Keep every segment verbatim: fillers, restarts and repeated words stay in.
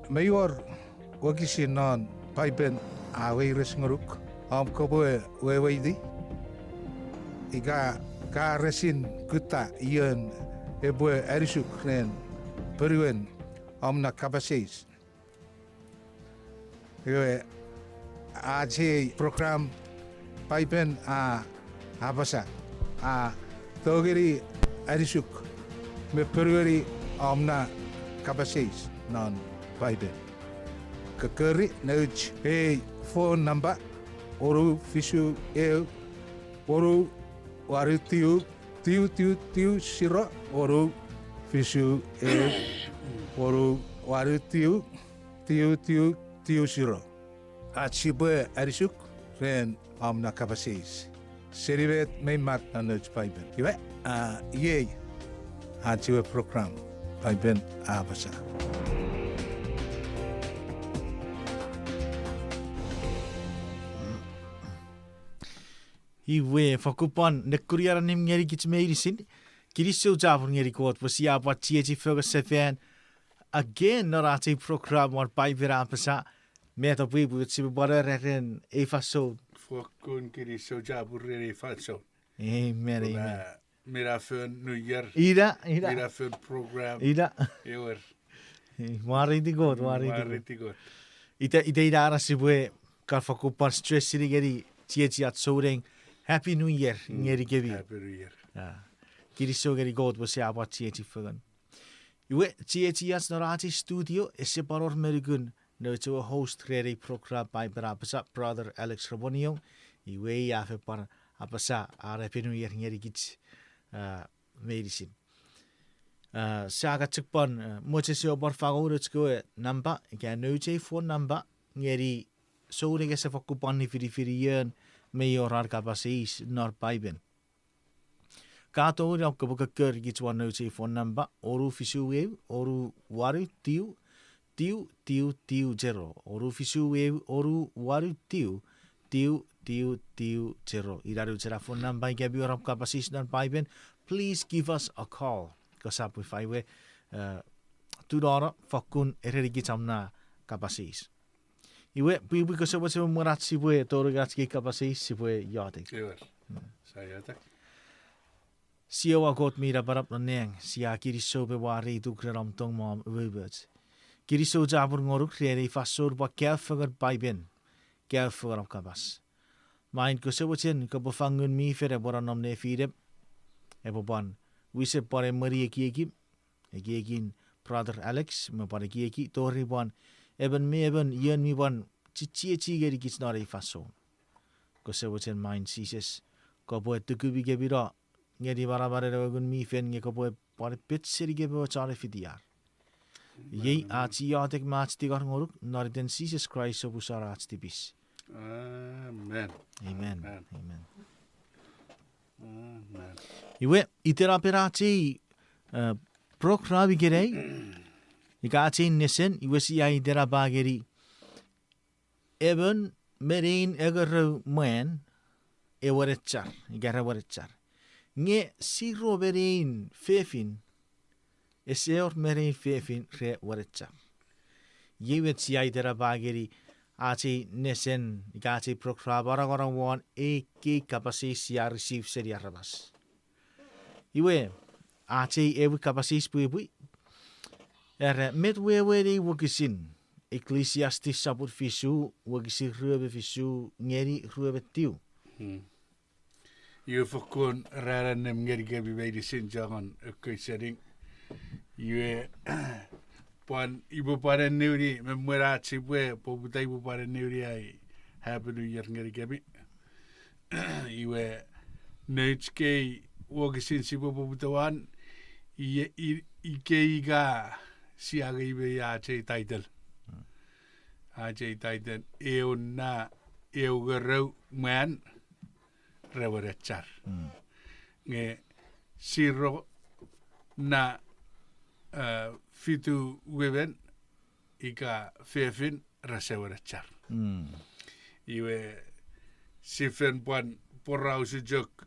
Mei wor wokisin non Paipen a weires ngonuk om kopwe weweiti, ika ka resin kutta ion epwe anisuk ren ponuen om na kapas eis. Iwe, ach ei program Paipen a apasa, a tongeni anisuk me ponueni om na kapas eis non Paipen. Kokkori nouch ei phone number, wonu fisu eu, wonu wanu tiu, tiu tiu tiu siro, wonu fisu eu, wonu wanu tiu, tiu tiu tiu siro. Ach sipwe anisuk ren om na kapas eis seni met mei mak non nouch Paipen. Iwe, a, iei ach ewe program Paipen a apasa. Iwe, fakkun pwan nekunion annim ngenikich meinisin. Kinisou chapur ngeni Kot pwe sia pwan chiechi fengen sefan again non ach ei program won Paipen a apasa. Met a pwipwi, sipwe pwan era ren ei fansoun? Fokkun kinisou chapur ren ei fansoun. Amen, amen. Minafon New Year. Ina, ina. Minafon program. Ina. Ewer. Mwareiti Kot, mwareiti Kot. Ita, ita ina ena sipwe kan fakkun pwan stress-ini ngeni chiechiach souneng, Happy New Year ngenikemi. Happy New Year. Kinisou ngeni Kot pwe sia pwan chiechi fengen. Iwe, chiechiach non ach ei studio ese pwan wor me nukun nouch ewe host ren ei program Paipen a apasa, Brother Alex Reponiong. Iwe, i a fen pwan apasa an Happy New Year ngenikich meinisin. Sia kan chok pwan mochen sipwe pwan fangeno nouch kewe nampa ika nouch ei phone number ngeni souneng ese fakkun pwan nifinifin ion mei wor ar kapas eis non Paipen. Ka tongeni om kopwe kokkorikich won nouch ei phone number, wonu fisu eu, wonu wanu tiu, tiu tiu tiu zero, wonu fisu eu, wonu wanu tiu, tiu tiu tiu zero. Ina nouch ena phone number ika mi wor om kapas eis non Paipen, please give us a call. Kosap ifa iwe, tunono fakkun erenikich om na kapas eis. Iwe, pwipwi, kose mochen mwen ach sipwe tonong ach kei kapas eis, sipwe iotek. Sia iotek. Siowa Kot mi napanap non nang, sia kinisou pwe ua reituk ren om tong me om umoumoch. Kinisou chapur ngonuk ren ei fansoun pwan kaeo fengen Paipen, kaeo fengen om kapas. Maing, kose mochen kopwe fang Ngun mi Fel epwe nonnom nefinem, epwe pwan wisen pwan emweni ekiekim, ekiekin Brother Alex me pwan ekieki tori pwan emon me emon ion mi pwan chichiechi ngenikich non ei fansoun. Kose mochen maing Jises, kopwe tukumi kemino ngeni manamanen ewe Ngun mi Fel nge kopwe pwan pet seni kemi ewe chon fitiar. Iei ach iotek me ach tingor ngonuk non iten Jises Kraist, sopuson ach tipis. Amen. Amen. Iwe, itenapen ach ei program ikenai, ika ach ei nesen, iwe sia itenapa ngeni emon me nein engerou mwan, ewe wenechar, ika re wenechar. Nge siro me nein fefin, ese wor me nein fefin re wenechar. Iei met sia itenapa ngeni ach ei nesen, ika ach ei program, anongonong won ekkei kapas eis sia receive seni aramas. Iwe, ach ei ewe kapas eis pwipwi, era, met wewen ei wokisin, Ecclesiastes sopun fisu, wokisin rue me fisu ngeni rue me tiu. Iwe fokkun ran annim ngenikemi meinisin chon ekkei sening. Iwe, pwan, ipwe pwan anneuni me mwen ach sipwe poputa, ipwe pwan anneuni ai Happy New Year ngenikemi. Iwe, nouch kei wokisin sipwe poputa won, ikei ika sia angei me ach ei title. Ach ei title, eu na, eu ngerou mwan re wenechar. Nge siro na, fitu women ika fefin rese wenechar. Iwe, sifen pwan poraus chok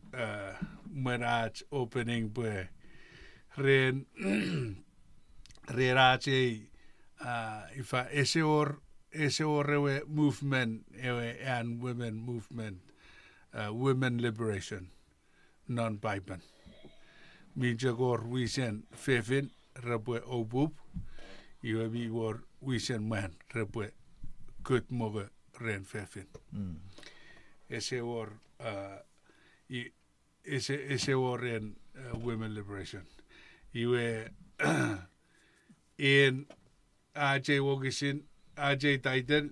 mwen ach opening pwe ren, ren ach ei a, ifa, ese wor, ese wor ewe movement, ewe an women movement, a, women liberation, non Paipen. Mi chok wor wisen fefin repwe opup, iwe mi wor wisen mwan repwe kut mongo ren fefin. Ese wor, a, i-, ese, ese wor en, a, women liberation. Iwe, en ach ei wokisin, ach ei title,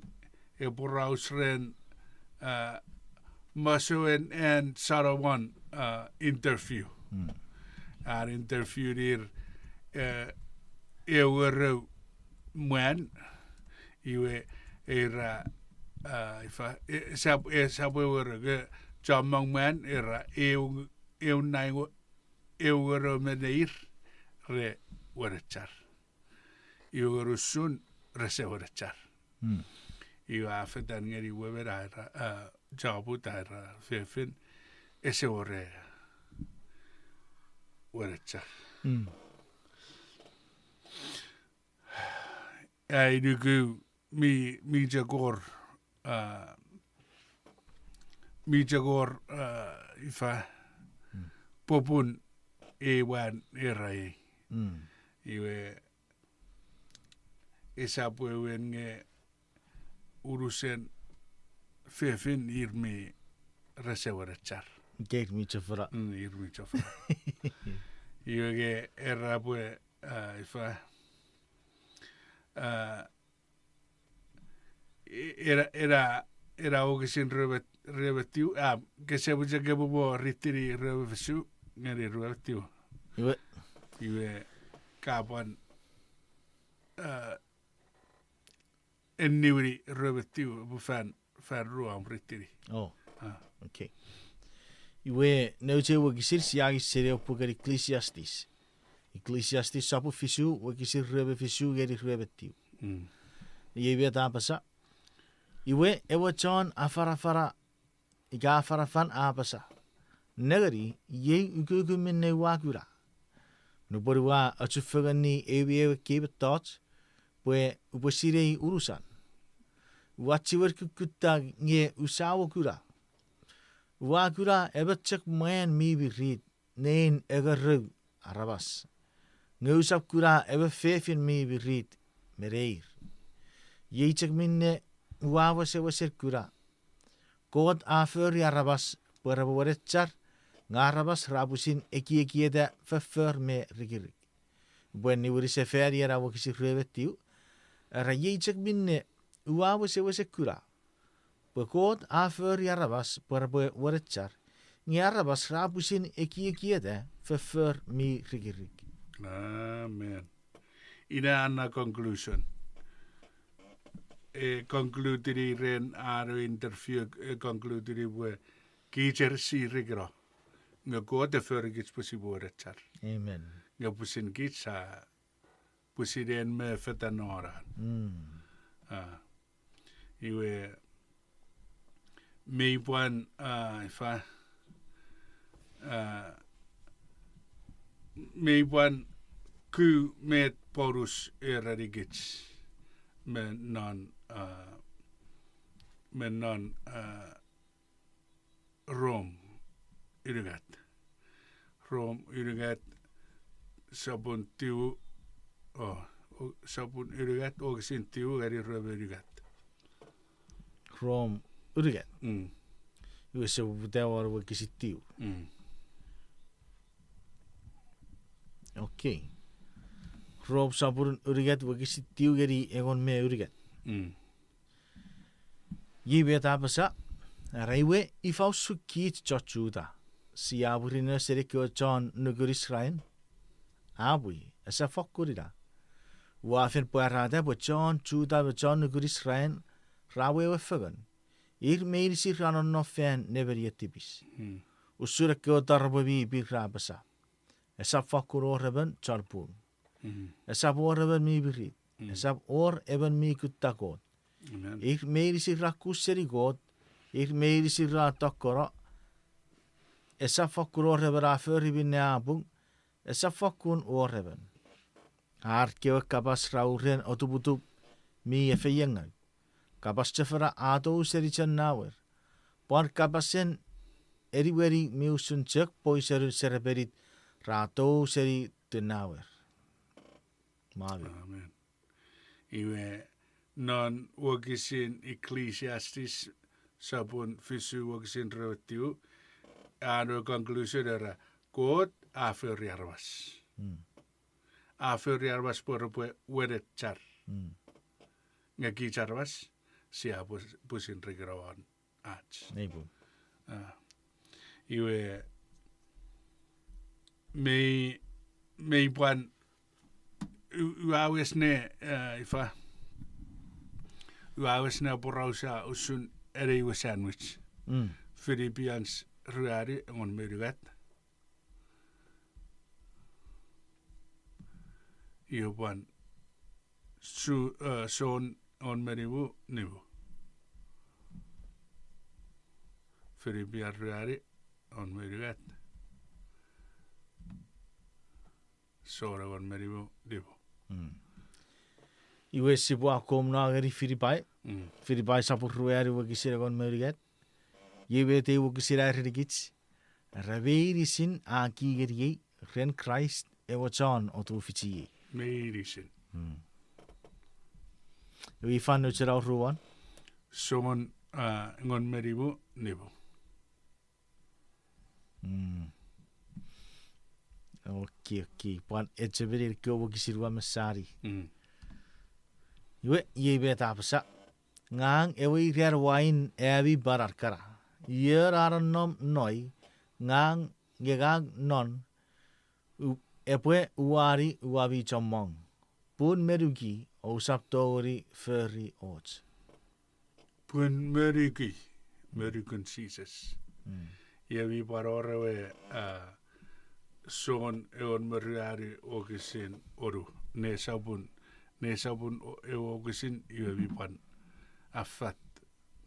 e poraus ren, a, masouen an Solomon, a, interview. An interview ir, e, ewe ngerou mwan, iwe era, a, ifa, e, sap-, e, sap ewe ngerou, e, chommong mwan era, eu, eu naingo, ewe ngerou me neir re wenechar. Iwe ngerou usun rese wenechar. Iwe a fetan ngeni women a era, a, choput a era fefin, ese wor e wenechar. Ai nuku mi, mi chok wor, a, mi chok wor, a, ifa, popun ei mwan era ei. Iwe esap wewen nge unusen fefin ir mi rese wenechar. Ika ir mi chofona. Mm, ir mi chofona. Iwe nge era pwe, a, ifa, a, e-, era, era, era wokisin rue me, rue me tiu, a, kese mochen kopwe mo ritini rue me fisu ngeni rue me tiu. Iwe. Iwe ka pwan, a, eniwini rue me tiu, pwe fan, fan ruu om ritini. Oh. A. Okay. Iwe, nouch ei wokisin sia angei seni ewe puken Ecclesiastes. Ecclesiastes sopun fisu, wokisin rue me fisu ngeni rue me tiu. Iei met a apasa. Iwe, ewe chon afanafana, ika afanafan a apasa. Nengeni, iei ukukun minne ua kuna. Nupwen ua achufengeni ewe, ewe ekkei mettoch, pwe upwe sinei unusan. Ua chiwen kukkutta nge usamo kuna. Ua kuna emon chok mwan mi mirit, nein engerou aramas. Nge usap kuna emon fefin mi mirit me neir. Iei chok minne ua wesewesen kuna. Kot a fori aramas pwe repwe wenechar, nge aramas ra pwisin ekiekieta foffor me rikirik. Pwe niwini sefani ena wokisin rue me tiu, era iei chok minne ua wesewesen kuna. Pwe Kot a fori aramas pwe repwe wenechar, nge aramas ra pwisin ekiekieta foffor mi rikirik. Amen. Ina ena conclusion. E concludeni ren an ewe interview, e concludeni pwe kich rese rikino. Nge Kot e fori kich pwe sipwe wenechar. Amen. Nge pwisin kich sa pwisin en me fetan non an. A, iwe, mei pwan, a, ifa, a, mei pwan ku met Paulus erenikich me non, a, me non, a, Rom unungat. Rom unungat sopun tiu, o, o, sopun unungat wokisin tiu ngeni rue me unungat. Rom unungat. Mm. Iwe sipwe poputa won wokisin tiu. Mm. Okay. Rom sopun unungat wokisin tiu ngeni engon me unungat. Mm. Iei met a apasa, era iwe ifa usun kich chon Juta, sia murinno seni ekkewe chon nukun Israel? Apw, esap fokkun ina. Ua fen pwarata pwe chon Juta me chon nukun Israel ra wewe fengen. Ir meinisin ra nonnom fan nemenien tipis. Usun ekkewe taropwe mi pin ra apasa. Esap fokkun wor emon chon pung. Esap wor emon mi mirit. Esap wor emon mi kutta Kot. Ir meinisin ra ku seni Kot. Ir meinisin ra tokkono. Esap fokkun wor emon a fori minne a pung. Esap fokkun wor emon. Ar kewe kapas ra uren otuputup mi efeiengau. Kapas chofona a tou seni chon nawer. Pwan kapasen eniweni mi usun chok poisonen serepenit ra tou seni tinawer. Mami. Amen. Iwe non wokisin Ecclesiastes, sopun fisu wokisin rue me tiu, an we conclusion era, Kot a fori aramas. Mm. A fori aramas pwe repwe wenechar. Mm. Nge kich aramas, sia pus-, pusin rikino won ach. Nei pun. Ah. Iwe mei, mei pwan u-, ua wes ne, eh, ifa. Ua wes ne porausa usun ene iwe sandwich. Mm. Philippians ruanu engon me unungat. Iwe pwan su-, eh, Jon engon me nimu, nimu. Philippians ruanu engon me unungat. Jon engon me nimu, nimu. Mm. Iwe sipwe akkom no ngeni Filipai. Mm. Filipai sopun ruanu wokisin engon me unungat. Iei met ei wokisin a erenikich. Ra meinisin a ki ngeniei ren Kraist ewe chon otufichiei. Meinisin. Mm. Iwe ifa nouch ena oruan? Jon, ah, engon me nimu, nimu. Mm. Oki, oki. Pwan echemeni ekkewe wokisin ua mesani. Mm. Iwe, iei met a apasa. Ngang ewe iran wain ami panan kana. Ion a nonnom noi, ngang, nge ngang non, u-, epwe uwani uwami chommong. Pun me nuki, ousap tongeni fori och. Pun me nuki, me nukun Jises. Mm. Iei mi pwan wor ewe, ah, Jon engon me ruanu wokisin onu. Ne sopun, ne sopun o-, ewe wokisin iwe mi pwan affat,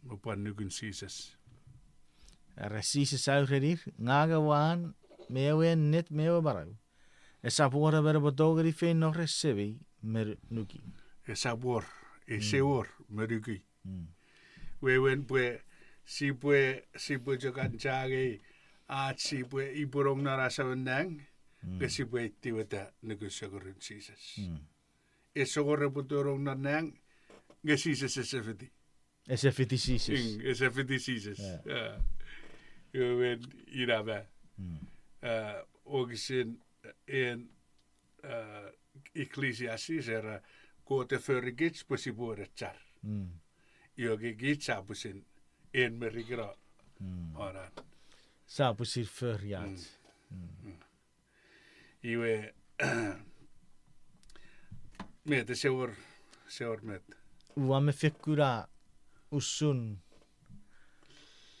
me pwan nukun Jises. Era Jises a urenir, ngang ewe an, me ewe ennet, me ewe manau. Esap wor emon epwe tongeni feino ren Semei me nuki. Esap wor, ese wor, me nuki. Mm. Wewen pwe sipwe, sipwe chok anchangei ach sipwe ipwenong non asamen nang, mm, nge sipwe etiweta nukun sokurun Jises. Mm. Ese wor epwe tonong non nang, nge Jises ese fiti. Ese fiti Jises. Mm, ese fiti Jises. Yeah. Yeah. Wewen ina ma. Mm. Ah, wokisin, en, ah, Ecclesiastes era, Kot e forikich pwe sipwe wenechar. Mm. Iwe nge kich sa pwisin en me rikino. Mm. Onan. Sa pwisin fori ach. Mm. Mm. Mm. Iwe, met, ese wor, ese wor met. Ua mefi kuna usun,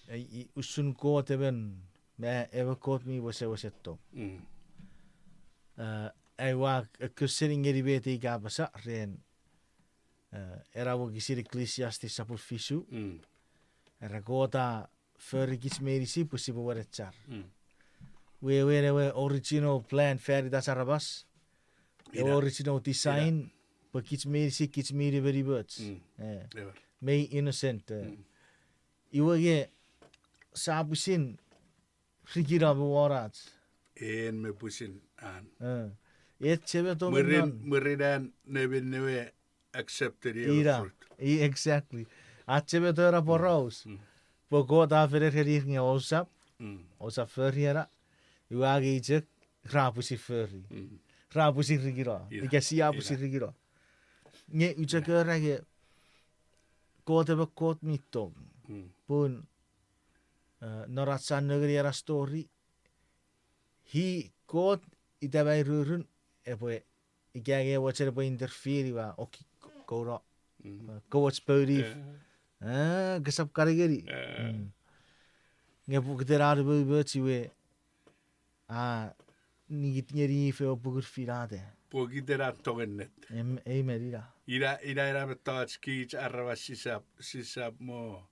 e, i-, usun Kot emon, me ewe Kot mi wesewesen tong. Mm. Eh, ai ua, eh, koseni ngeni met ei ka apasa ren, eh, ena wokisin Ecclesiastes sopun fisu. Mm. Era Kot a forikich meinisin pwe sipwe wenechar. Mm. Wewen ewe original plan fan itach aramas. Ewe original design, pwe kich meinisin, kich mi nimenimoch. Mm. Eh, mei innocent, eh. Mm. Iwe nge, sa pwisin rikino me wor ach. En me pwisin an. Eh. Echeme to mwirin, mwirin an nemin newe accepted ina, fruit. I, exactly. Acheme to ena poraus. Mm. Pwe Kot a fen erenir nge ousap, mm, ousap fori ena. Iwe angei chok, ra pwisin fori. Mm. Ra pwisin rikino. Ina, ika sia pwisin rikino. Nge uchok era nge Kot ewe Kot mi tong. Mm. Pun, eh, non ach sa nengeni ena story. Hi Kot ita mai rurun, epwe ika nge ewe chen epwe interfere iwa oki kouno. Mm. Eh, kouoch pouni. Eh. Eh, kesap kanengeni. Eh. Mm. Nge pokiten an umoumoch iwe, a, nikit ngeni If ewe pukun finata. Pokiten an tong ennet. Em-, amen, ina. Ina, ina, ina mettoch kich aramas sisap, sisap mo.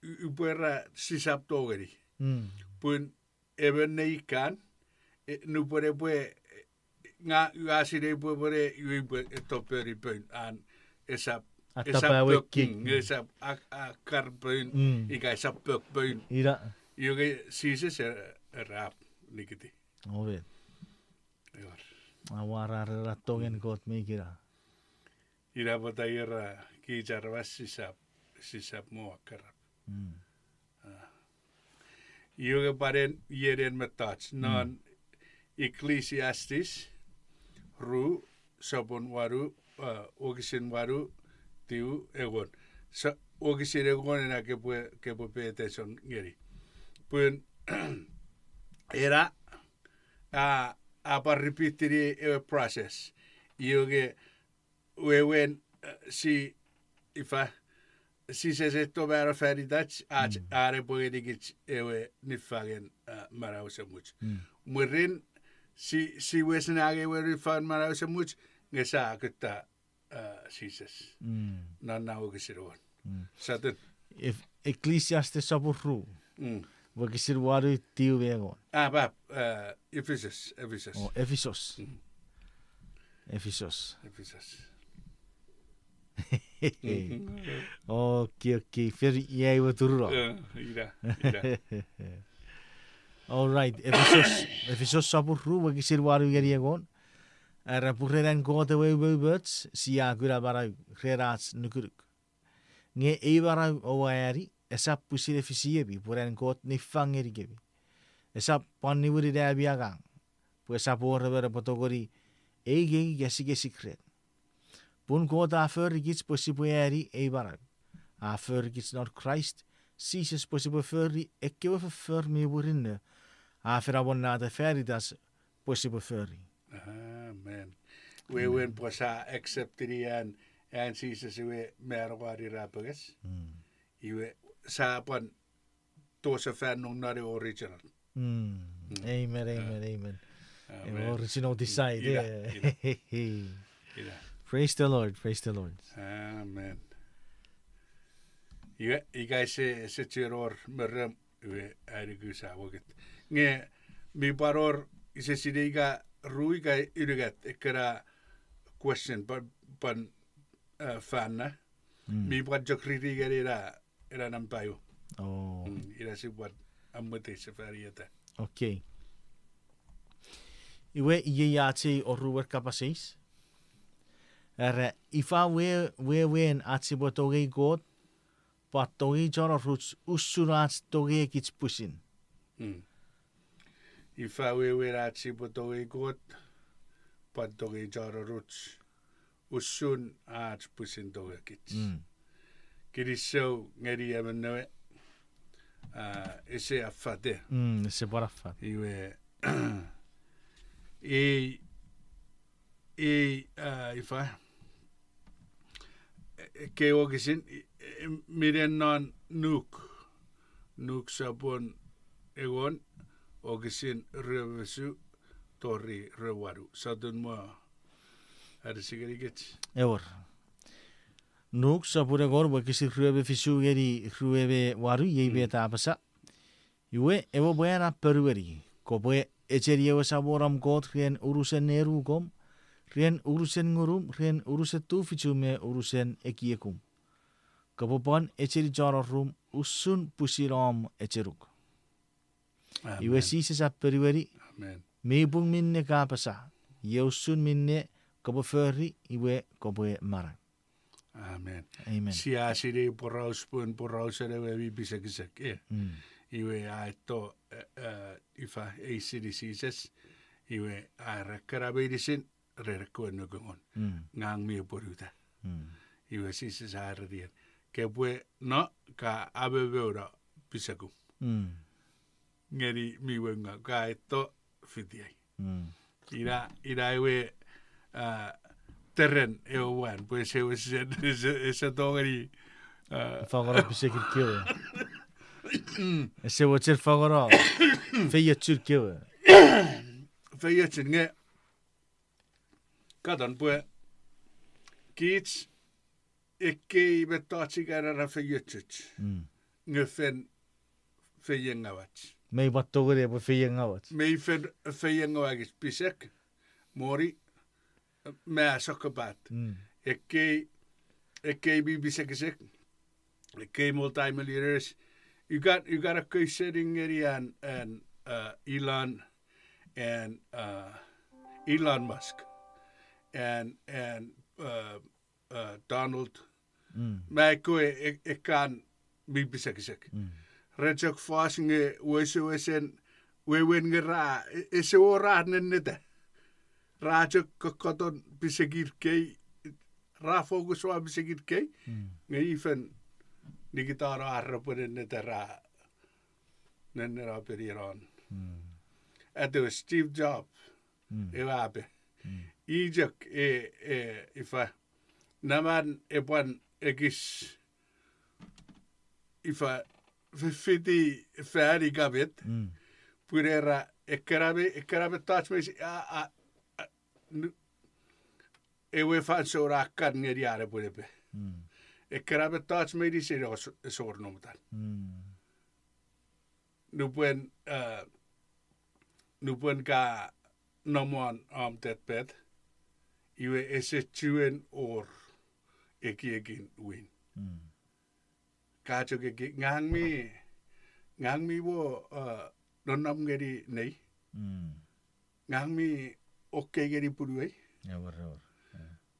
U-, upwe era sisap tongeni. Mm. Pun emon nei kan, e, nupwen epwe, e, nga, nga sinei pwe pwene iwe pwe etto poni poun an esap, esap pok king, esap a, a kar poun, ika esap pok poun. Ina. Iwe ke Jises e, erap nikiti. Omen. Ewer. Awara rera tongen Kot mi kina. Ina pwata ira kich aramas sisap, sisap mo akkarap. Iwe ke pwan en, ienen mettoch non Ecclesiastes ru, sopun wanu, wokisin wanu, tiu, engon. Wokisin engon ena kepwe, kepwe pay attention ngeni. Pun ena, a, a pwan repeat-ini ewe process. Iwe ke wewen, si, ifa, Jises etto mano fan itach, ach, are pwe ngenikich ewe niffangen, manau esemuch. Mwirin, si, si wesen angei ewe niffangen manau esemuch, nge sa kutta, Jises. Non na wokisin engon. Sotun. Ecclesiastes sopun ru. Wokisin wanu, tiu me engon. A, pap, Efisos, Efisos. O, Efisos. Efisos. Efisos. Oki, oki, feri iei we turuno. Ina, ina. All right, Efisos, Efisos sopun ru, wokisin wanu ngeni engon. Era pwe ren an Kot ewe umoumoch, sia kuna manau ren ach nukunuk. Nge ei manau oua ani, esap pwisin efisiemi pwe an Kot niffang ngenikemi. Esap pwan niwinin ami angang, pwe esap wor emon epwe tongeni eingei ika sikesik ren. Pun Kot a forikich pwe sipwe ani ei manau. A forikich non Kraist Jises pwe sipwe fori ekkewe foffor mi murinno, a fen amonnata fan itach pwe sipwe fori. Amen. Wewen pwe sa accept-ini an, an Jises iwe mano won irapenges. Iwe sa pwan tosefan non non ewe original. Amen, amen, amen. Ewe original design. Praise the Lord, praise the Lord. Amen. Iwe, ika ese, ese chuen wor me rem, iwe, ai nuku sa wokit. Nge, mi pwan wor, ise sinei ika ru ika unungat, ekkena question, pwan, pwan, fanna. Mi pwan chok riri ngeni ena, ena nampa iwe. Ina sipwe amwetei sefanieta. Okay. Iwe iei ach ei oruwen kapas eis. Era, ifa we, wewen ach sipwe tongei Kot, pwan tongei chon oruch usun ach tongei kich pwisin. Ifa wewen ach sipwe tongei Kot, pwan tongei chon oruch usun ach pwisin tongei kich. Kinisou ngeni emon ewe, a, ese affate. Ese pwan affat. Iwe, ei, ei, a, ifa, ekkei wokisin, minen non Nuk, Nuk sopun engon, wokisin rue me fisu tori rue me wanu. Sotun mo anisi ngenikich. Ewer. Nuk sopun engon, wokisin rue me fisu ngeni rue me wanu, iei met a apasa. Iwe, ewe mwan a ponueni, kopwe echeni ewe Samon om Kot ren unusen nenukom, ren unusen ngunum, ren unusen tufichum me unusen ekiekum. Kopwe pwan echeni chon orum usun pwisin om echenuk. Iwe Jises a ponueni, mi pung minne ka apasa, iei usun minne kopwe fori, iwe kopwe manau. Amen. Sia sinei poraus pun porausen ewe mi pisekisek, e. Iwe a eto, ifa, eisini Jises, iwe a era ekkena meinisin ren ekkewe nuku engon, ngang mi apwonueta. Iwe Jises a ereni en, kepwe no ka amemouno pisekum ngeni mi wenga, ka eto fitiei. Ina, ina ewe, a, teren ewe mwan, pwe ese wesen, ese, ese tongeni, a, fangeno pisekin kewe. Ese wesen fangeno feiochun kewe. Feiochun nge, katon pwe kich ekkei mettoch ika ra feiochuch. Nge fen feiengawach. Mei pwan tongeni epwe feiengawach. Mei fen feiengawakich pisek, moni, me a sokkopat. Ekkei, ekkei mi pisekisek, ekkei multimillionaires, you got, you got a kei setting ngeni an, an, uh, Elon and, uh, Elon Musk and, and, uh, uh, Donald. Ma ekkewe e-, ekkan mi pisekisek. Re chok fos nge wesewesen wewen nge ra, e-, ese wor ra nenneta. Ra chok kokkoton pisekir kei, ra focus won pisekir kei, nge ifen nikitano ar repwe nenneta ra, nenneno penianon. Atewe Steve Jobs, ewe ape. I chok, e, e, ifa, naman epwan ekis, ifa, fifiti fan ika met, pun era ekkana me, ekkana mettoch meinisin, a, a, a, nu-, ewe fansoun a kan ngeni an epwe nepe. Ekkana mettoch meinisin ese wor nomutan. Nupwen, uh, nupwen ka nom won om deathbed, iwe ese chuen wor ekiekin win. Ka chok eki, ngang mi, ngang mi wo, uh, nonnom ngeni nei. Ngang mi okay ngeni punuei.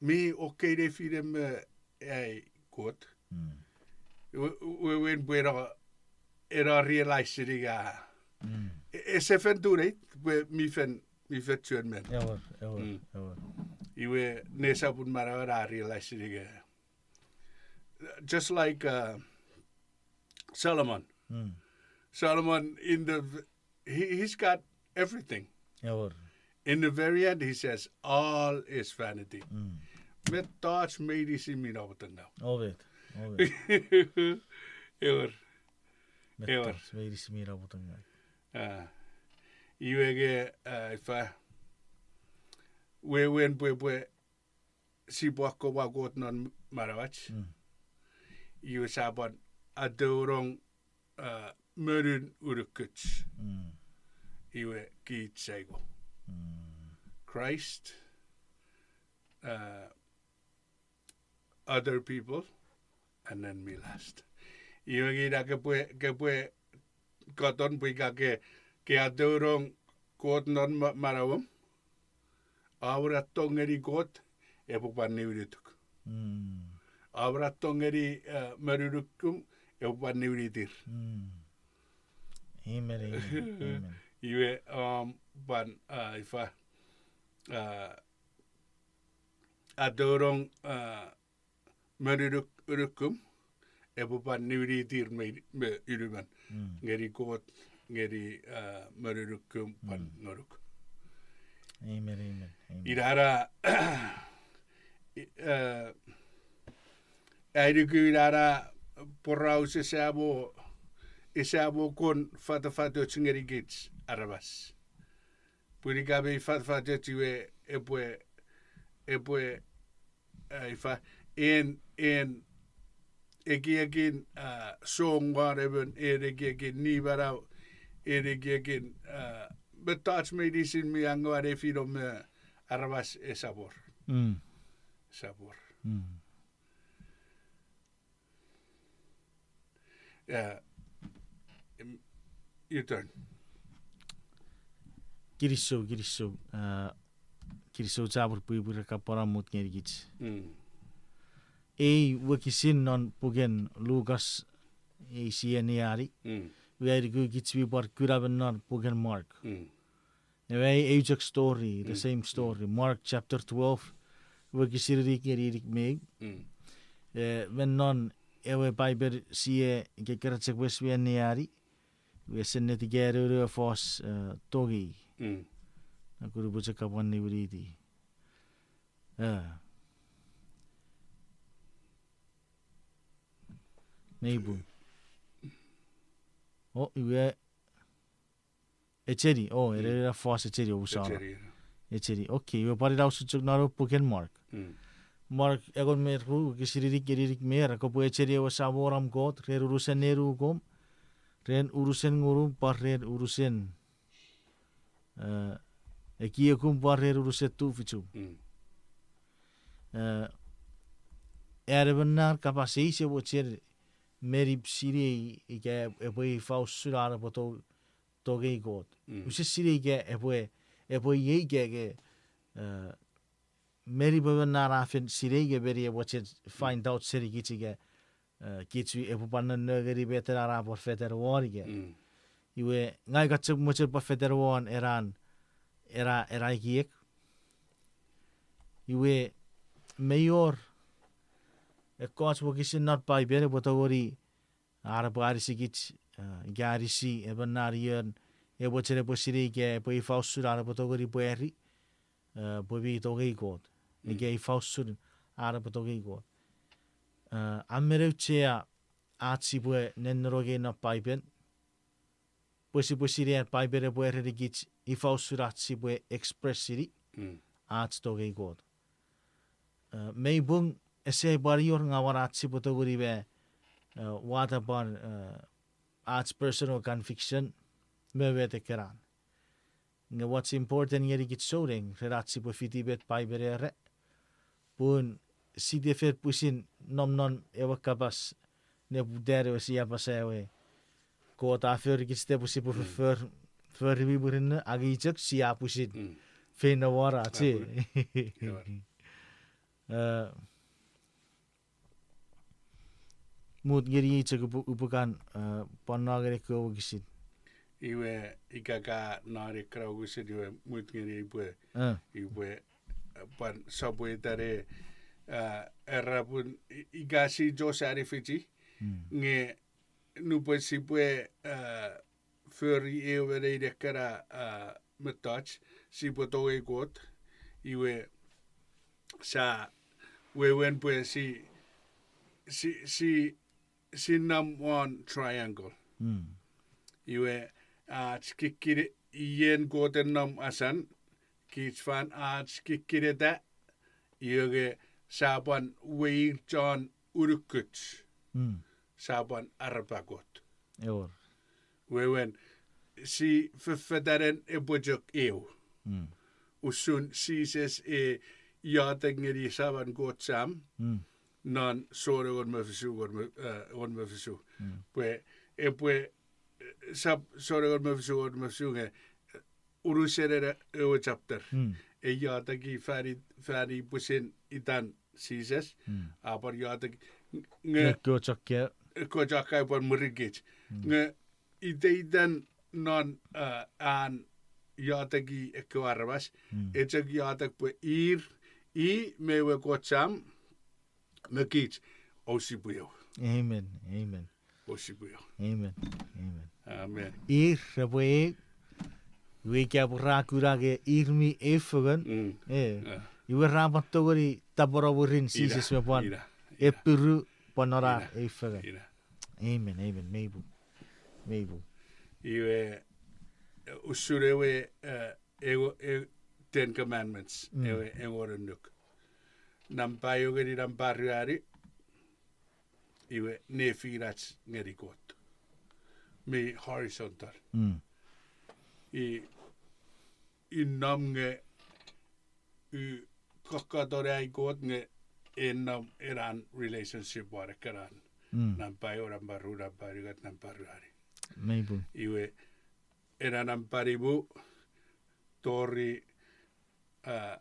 Mi okay nefinem me ai Kot. Wewen pwe eno, eno realize-ini a, e-, ese fen tuneit pwe mi fen, mi fen chuen men. Iwe nesopun manauan a realize-ini a, just like, uh, Solomon. Solomon in the v-, he, he's got everything. In the very end, he says, all is vanity. Mettoch meinisin mi namotengaw. Ewer. Mettoch meinisin mi namotengaw. Iwe nge, ifa, wewen pwe, pwe sipwe akkomwa Kot non manauach. Iwe sia pwan atonong, uh, monun unukuch. Iwe kich saingo. Christ, uh, other people, and then me last. Iwe nge ina kepwe, kepwe katon pwe ika ke, ke atonong Kot non ma-, manauom, a wor a tong ngeni Kot, epwe pwan niwinituk. A wor a tong ngeni, uh, monunukum, epwe pwan niwinitir. Iwe, um, pwan, uh, ifa, uh, atonong, uh, monunuk-, unukum, epwe pwan niwinitir me, me unumon. Ngeni Kot, ngeni, uh, monunukum pwan ngonuk. Ina na, uh, ai nuku ina na poraus esamo, esamo kon fatafatoch ngeni kich aramas. Pun ika mei fatafatoch iwe epwe, epwe, uh, ifa, en, en ekiekin, uh, song won emon, en ekiekin nimanau, en ekiekin, uh, mettoch meinisin mi angoa nefino me aramas esapor. Esapor. Yeah. Your turn. Kinisou, kinisou. Uh, kinisou chapur pwipwi re kapwan amut ngenikich. Ei wokisin non puken Lukas ei sia anneani. Iwe ai nuku kich mi pwan kuna me non puken Mark. Ewe eu chok story, the same story. Mark chapter twelve, wokisin inik ngeni inik me ew. Eh, me non ewe Paipel sia kekerachek wes we anneani, we sennetikano ewe fos, eh, tongei. Akunu pwe chok kapwan niwiniti. Eh. Nei pun. O, iwe Echeni, o, ere ena fos echeni, omusano. Echeni, ena. Echeni, okay, iwe pwan ina usun chok non ewe puken Mark. Mark engon me ru, wokisin inik ngeni inik me ew, kopwe echeni ewe Samon om Kot ren unusen nenukom, ren unusen ngunum, pwan ren unusen, eh, Ekiekum pwan ren unusen tufichum. E, an emon na kapas eis e mochen meni sinei ika epwe ifa usun an epwe to-, tongei Kot. Use sinei ika epwe, epwe iei ika ke, e, meni pwe emon na a fen sinei ika meni e mochen find out senikich ika, e, kich epwe pwan nonno ngeni met ena a pwan fetan won ika. Iwe, ngang ika chok mochen pwan fetan won ena, ena, ena ekiek. Iwe, mei wor ekkoch wokisin non Paipen epwe tongeni, an epwe anisikich, e, ika anisi emon na ion e mochen epwe sinei ika epwe ifa usun an epwe tongeni pwari, e, pwe mi tongei Kot. Ika ifa usun an epwe tongei Kot. E, a men auchea ach sipwe nennenongei non Paipen, pwe sipwe sinei an Paipen epwe erenikich ifa usun ach sipwe express-ini ach tongei Kot. E, mei pung ese pwan wor ngawan ach sipwe tongeni me, e, wata pwan, e, ach personal conviction me met ekkena. Nge what's important ngenikich souneng ren ach sipwe fiti met Paipen a era, pun site fen pwisin nom non ewe kapas, nepoputan ewe sia apasa ewe, Kot a forikich pwe sipwe foffor, fori mi murinno, angei chok sia pwisin feino won ach. E, mut ngeni ei chok upwe, upwe kan, e, pwan no ngeni ekkewe wokisin. Iwe, ika ka no ekkena wokisin iwe mut ngeni ei pwe, e, ipwe, e, pwan sopwetani, e, era pun i-, ika si chok sani fichi, nge nupwen sipwe, e, fori ewe nein ekkena, e, mettoch, sipwe tongei Kot, iwe, sia wewen pwe si, si, si, si nom won triangle. Iwe, ach kikkine, ien Kot e nom asan, kich fan ach kikkineta, iwe nge sia pwan weir chon unukuch, sia pwan arapa Kot. Wewen, si fefetanen epwe chok eu. Usun Jises e iotek ngeni Saman Kot Sam, non Jon engon me fisu, engon me, e, engon me fisu. Pwe epwe, e, sap Jon engon me fisu, engon me fisu nge, e, unusen ewe chapter. E ioteki fani, fani pwisin itan Jises, a pwan iotek, nge ekkewe chok, ekkewe chok kai pwan mwirin kich. Nge iteitan non, e, an ioteki ekkewe aramas, e chok iotek pwe ir, i me ewe Kot Sam, me kich, ousipwe eu. Amen, amen. Ousipwe eu. Amen, amen. Amen. Ir repwe eu, iwe ika pwe ra kuna nge ir mi eu fengen, e, iwe ra pwan tongeni tapweno mwirin Jises me pwan, ina, ina, epiru pwan non ar eu fengen. Amen, amen. Mei pung. Mei pung. Iwe, usun ewe, e, ewe, e, Ten Commandments, ewe engon annuk. Nampa eu ngeni nampa ruanu, iwe nefinach ngeni Kot. Mi horizontal. I, i nom nge, i kokkoton ai Kot nge e nom ena relationship won ekkenan. Nampa eu, nampa ru, nampa unungat, nampa ruanu. Mei pung. Iwe, ena nampa nimu tori, a,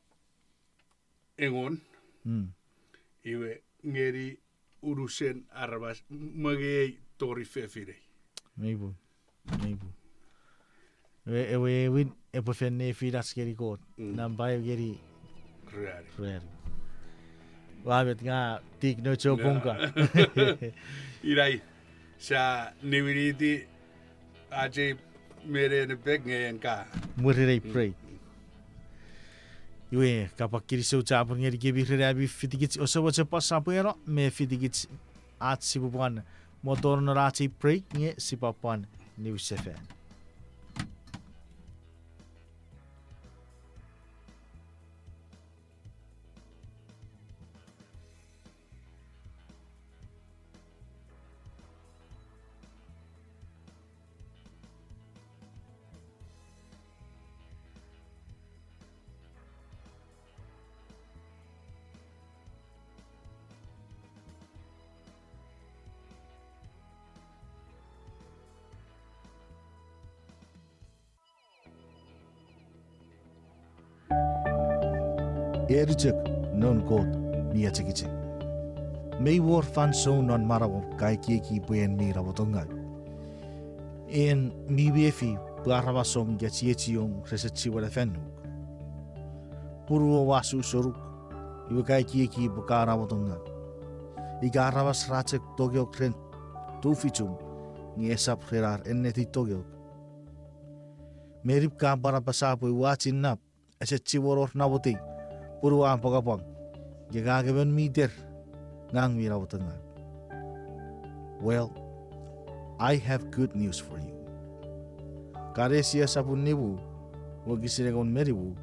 engon. Iwe ngeni unusen aramas, m-, mengei tori fefinei. Mei pung. Mei pung. Ewe, ewe ewin epwe fen nefinach ngeni Kot. Nampa eu ngeni ruanu. Ua met ngang tik no chok pung ka. Ina i, sia niwiniti ach ei menenepek nge en ka mwirin ei break. Iwe, kapwa kinisou chapur ngenikemi ren ami fitikich, ouse mochen pwan sopweno me fitikich ach sipwe pwan moton non ach ei break nge sipwe pwan niwinsefan. Eni chok noun Kot mi achengicheng. Mei wor fansoun non manauom ka ekieki pwe en mi namotongau. En mi mefi pwe aramasom ika chiechiom rese chiwen afannuk. Punuom a su senuk, iwe ka ekieki pwe ka namotongau. Ika aramas ra chok tongeok ren tufichum, nge esap ren ar ennetin tongeok. Meni ka pwan apasa pwe ua chinnap, ese chiwen wor namotei, punuom a apwangapwang, nge ngang emon mi ter, ngang mi namotongau. Well, I have good news for you. Kalesi esap nimu, wokisin engon me nimu,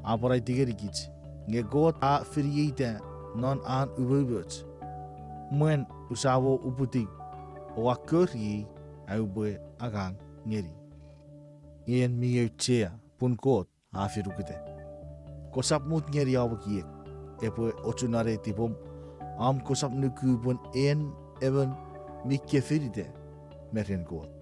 a pwan aiti ngenikich, nge Kot a finieita non an umoumoch, mwen usamo uputiw, o a kori, a upwe angang ngeni. En mi auchea, pun Kot a finuketa. Kosap mut ngeni om ekiek epwe ochun non netipom, om kosap nuku pun en emon mi kefinita me ren Kot.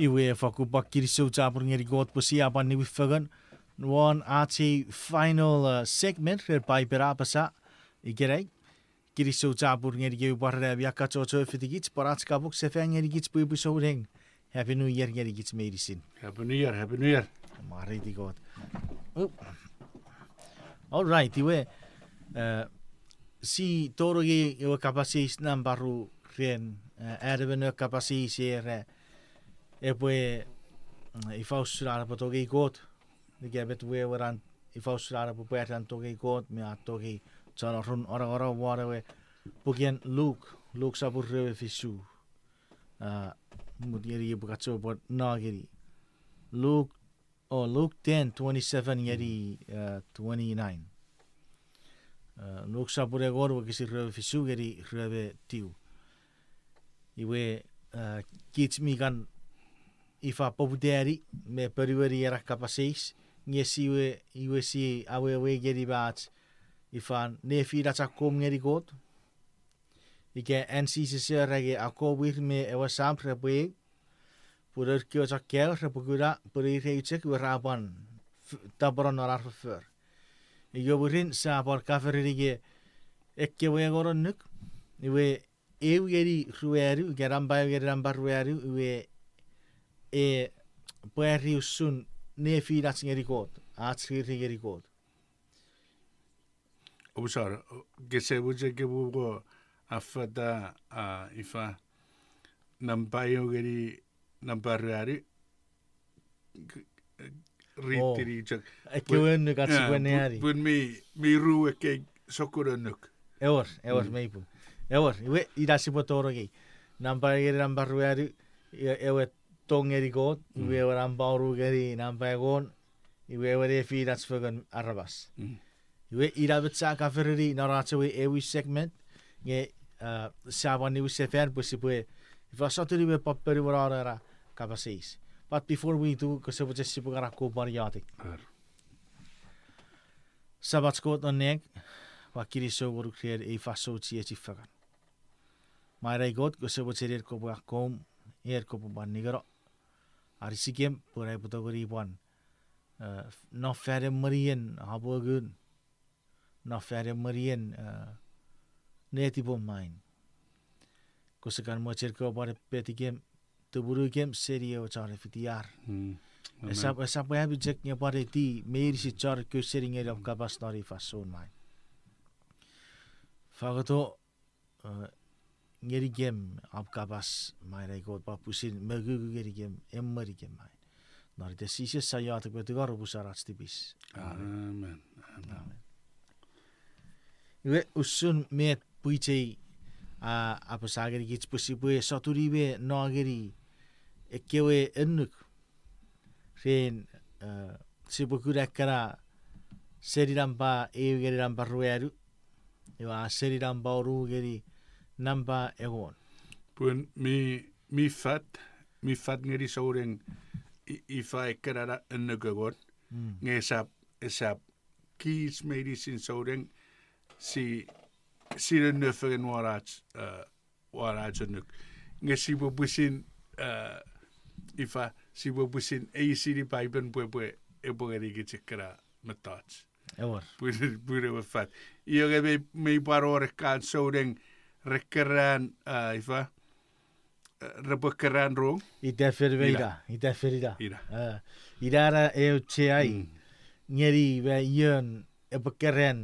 Iwe fakkun pwan kinisou chapur ngeni Kot pwe sia pwan niwin fengen won ach ei final, uh, segment ren Paipen A Apasa ikenai. Kinisou chapur ngeni kewe pwarata mi akkachocho fitikich pwan ach kapok sefan ngenikich pwipwi souneng. Happy New Year ngenikich meinisin. Happy New Year, Happy New Year. Mwareiti Kot. All right, iwe, uh, si tonong ngeni ewe kapas eis nampa ru ren, uh, an emon ewe kapas eis era, epwe, mm, ifa usun an epwe tongei Kot. Ika met wewen an, ifa usun an epwe pwari an tongei Kot me an tongei chon arun anongonong won ewe puken Luk, Luk sopun rue me fisu. Uh, mut ngeni epwe kachopon no ngeni. Luk, oh, Luk ten twenty-seven ngeni, uh, twenty-nine. Uh, Luk sopun engon wokisin rue me fisu ngeni rue me tiu. Iwe, uh, kich mi kan ifa poputani me ponueni ena kapas eis, nge siwe, iwe si awewe ngeni me ach ifa nefinach akkom ngeni Kot. Ika an Jises era nge akkom ir me ewe Sam repwe eu, pun nour kewe chon kaeo repwe kuna, pun ir eu chok iwe ra pwan f-, tapweno non ar foffor. Ika mwirin sia pwan kafereni nge ekkewe engon annuk, iwe eu ngeni ruanu, ika nampa eu ngeni nampa ruanu, iwe e pwari usun nefinach ngeni Kot, ach riri ngeni Kot. Omusano, kese mochen kopwe mo affata, a, ifa, nampa eu ngeni nampa ruanu, k-, k-, ritini chok. Ekkewe annuk ach sipwe anneani. Pun mi, mi ru ekkei sokkun annuk. Ewer, ewer, mei pung. Ewer, iwe, ina sipwe tonong ei. Nampa ngeni nampa ruanu, e-, ewe tong ngeni Kot, iwe ewe nampa wonu ngeni nampa engon, iwe ewe nefinach fengen aramas. Iwe ina met sia kafereni non ach ewe ewin segment, nge, uh, sia pwan niwin sefan pwe sipwe ifa sotuni me pwan ponueni ena kapas eis. But before we do, kose mochen sipwe kan akkom pwan iotek. Samach Kot non nang, ua kinisou ngonuk ren ei fansoun chiechi fengen. Mwain ai Kot, kose mochen en kopwe akkom, en kopwe pwan ningeno. Anisikem pwe aipwe tongeni pwan, uh, no fan emwenien apwongun, no fan emwenien, uh, netipom main. Kose kan mochen kopwe pwan epetikem, tumunukem seni ewe chon fitiar. Esap, esap ami chok nge pwan eti meinisin chon ekkewe seni ngeni om kapas non ei fansoun main. Fangoto, uh, ngenikem om kapas main ai Kot pwan pwisin mongungu ngenikem, emwenikem main. Non iten Jises sa iotek me tungor omusano ach tipis. Amen. Amen. Iwe usun met pwichei a apasa ngenikich pwe sipwe sotuni me no ngeni ekkewe annuk ren, uh, sipwe kuna ekkana seni nampa eu ngeni nampa ruanu, iwe a seni nampa wonu ngeni nampa engon. Pun mi, mi fat, mi fat ngeni souneng i-, ifa ekkana annuk engon, nge esap esap kich meinisin souneng si, si nonno fengen won ach, eh, won ach annuk. Nge sipwe pwisin, eh, ifa, sipwe pwisin eisini Paipen pwe, pwe epwe ngenikich ekkena mettoch. Ewer. Pun, pun ewe fat. Io nge mei, mei pwan wor ekkan souneng re keran, eh, ifa, eh, repwe keran rong. Ita fen me ina. Ina, ita fen ina. Ina. Eh, ina ra eu cheai. Mm. Ngeni me ion epwe keran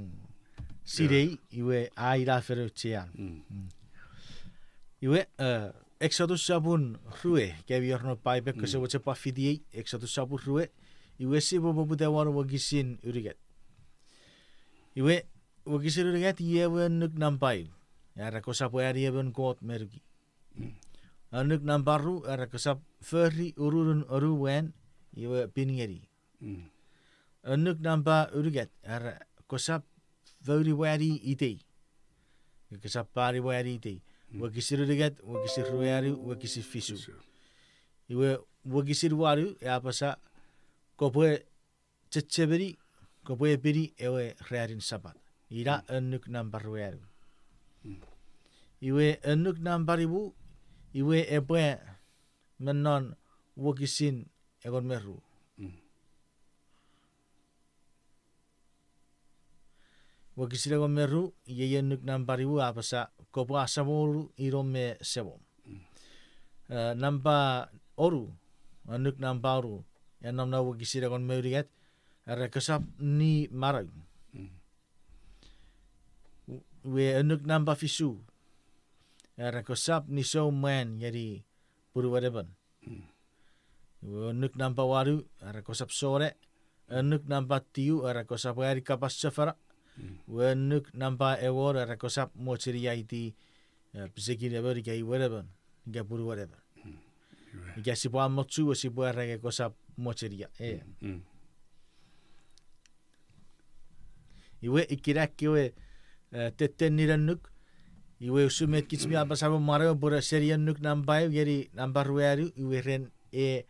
sinei, iwe a ina fen eu chean. Mm. Mm. Iwe, eh, Exodus sopun rue, kemi wor non Paipen kose mochen pwan fitiei, Exodus sopun rue, iwe sipwe poputa won wokisin unungat. Iwe, wokisin unungat, iei ewe annuk nampa eu. Era kosap wani emon kot me nuki. Annuk nampa ru, era kosap fori ururun anu mwan, iwe pin ngeni. Mm. Annuk nampa unungat, era kosap founi wani itei. Kosap pani wani itei. Mm. Wokisin unungat, wokisin ruanu, wokisin fisu. Fisu. Iwe wokisin wanu, e apasa, kopwe chechemeni, kopwe epini ewe ranin Sapat. Ina annuk nampa ruanu. Mm. Iwe annuk nampa nimu, iwe epwe me non wokisin engon me ru. Mm. Wokisin engon me ru, iei annuk nampa nimu a apasa, kopwe asamonu inom me semom. Mm. Eh, nampa onu, annuk nampa onu, e nom non wokisin engon me unungat, era kosap ni manau. Mm. Iwe annuk nampa fisu, era kosap nisou mwan ngeni punuwen emon. Mm. Iwe annuk nampa wanu, era kosap sona. Annuk nampa tiu, era kosap ani kapas chofona. Mm. Iwe annuk nampa engon, era kosap mocheniaiti, eh, pisekin emon ika imwen emon, ika punuwen emon. Mm. Iwe. Ika sipwe amochu, sipwe era nge kosap mochenia. Eh. Mm. Iwe ikkena ekkewe, eh, tettenin annuk, iwe usun met kich mi apasa me mwan ewe pwe seni annuk nampa eu ngeni nampa ruanu, iwe ren e,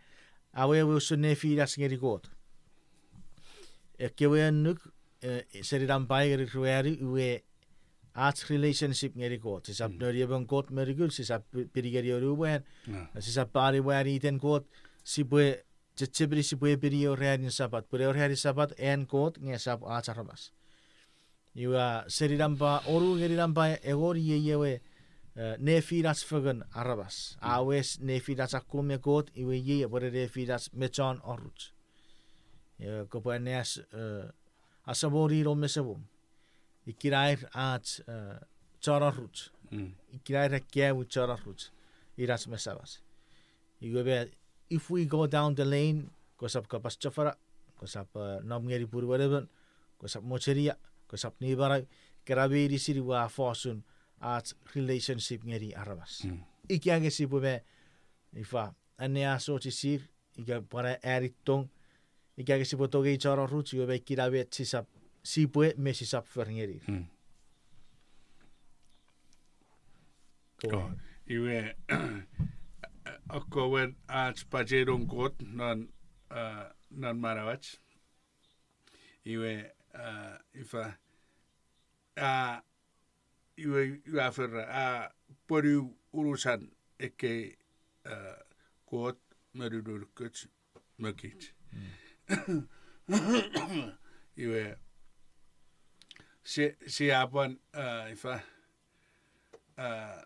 awewe usun nefinach ngeni Kot. Ekkewe annuk, eh, seni nampa eu ngeni ruanu, iwe ach relationship ngeni Kot. Sisap noni emon kot me nukun, sisap pi-, pini ngeni anu mwan, sisap pani mwan iten Kot, sipwe chechemeni sipwe epini ewe ranin Sapat. Pun ewe ranin Sapat an Kot nge esap ach aramas. Iwe a seni nampa onu ngeni nampa engon iei ewe, eh, nefinach fengen aramas. A wes nefinach akkom me Kot, iwe iei epwene nefinach me chon oruch. Iwe kopwe anneas, eh, asamonu inom me semom. Ikkena ir ach, eh, chon oruch. Ikkena ir ekkewe chon oruch. Inach me samach. Iwe me, if we go down the lane, kosap kapas chofona, kosap, eh, nom ngeni punuwen emon, kosap mochenia, kosap ni manau, ekkena meinisin iwe a fosun ach relationship ngeni aramas. Ika nge sipwe me, ifa, anneasochisi ir, ika pwan ani tong, ika nge sipwe tongei chon oruch, iwe me ikkena met sisap, sipwe me sisap fori ngeni. Iwe, akkomwen ach pachenong Kot non, eh, non manauach. Iwe, eh, ifa, a, iwe, iwe a fera, a, ponu unusan ekkei, eh, Kot me nunukuch me kich. Iwe, sia, sia pwan, eh, ifa, eh,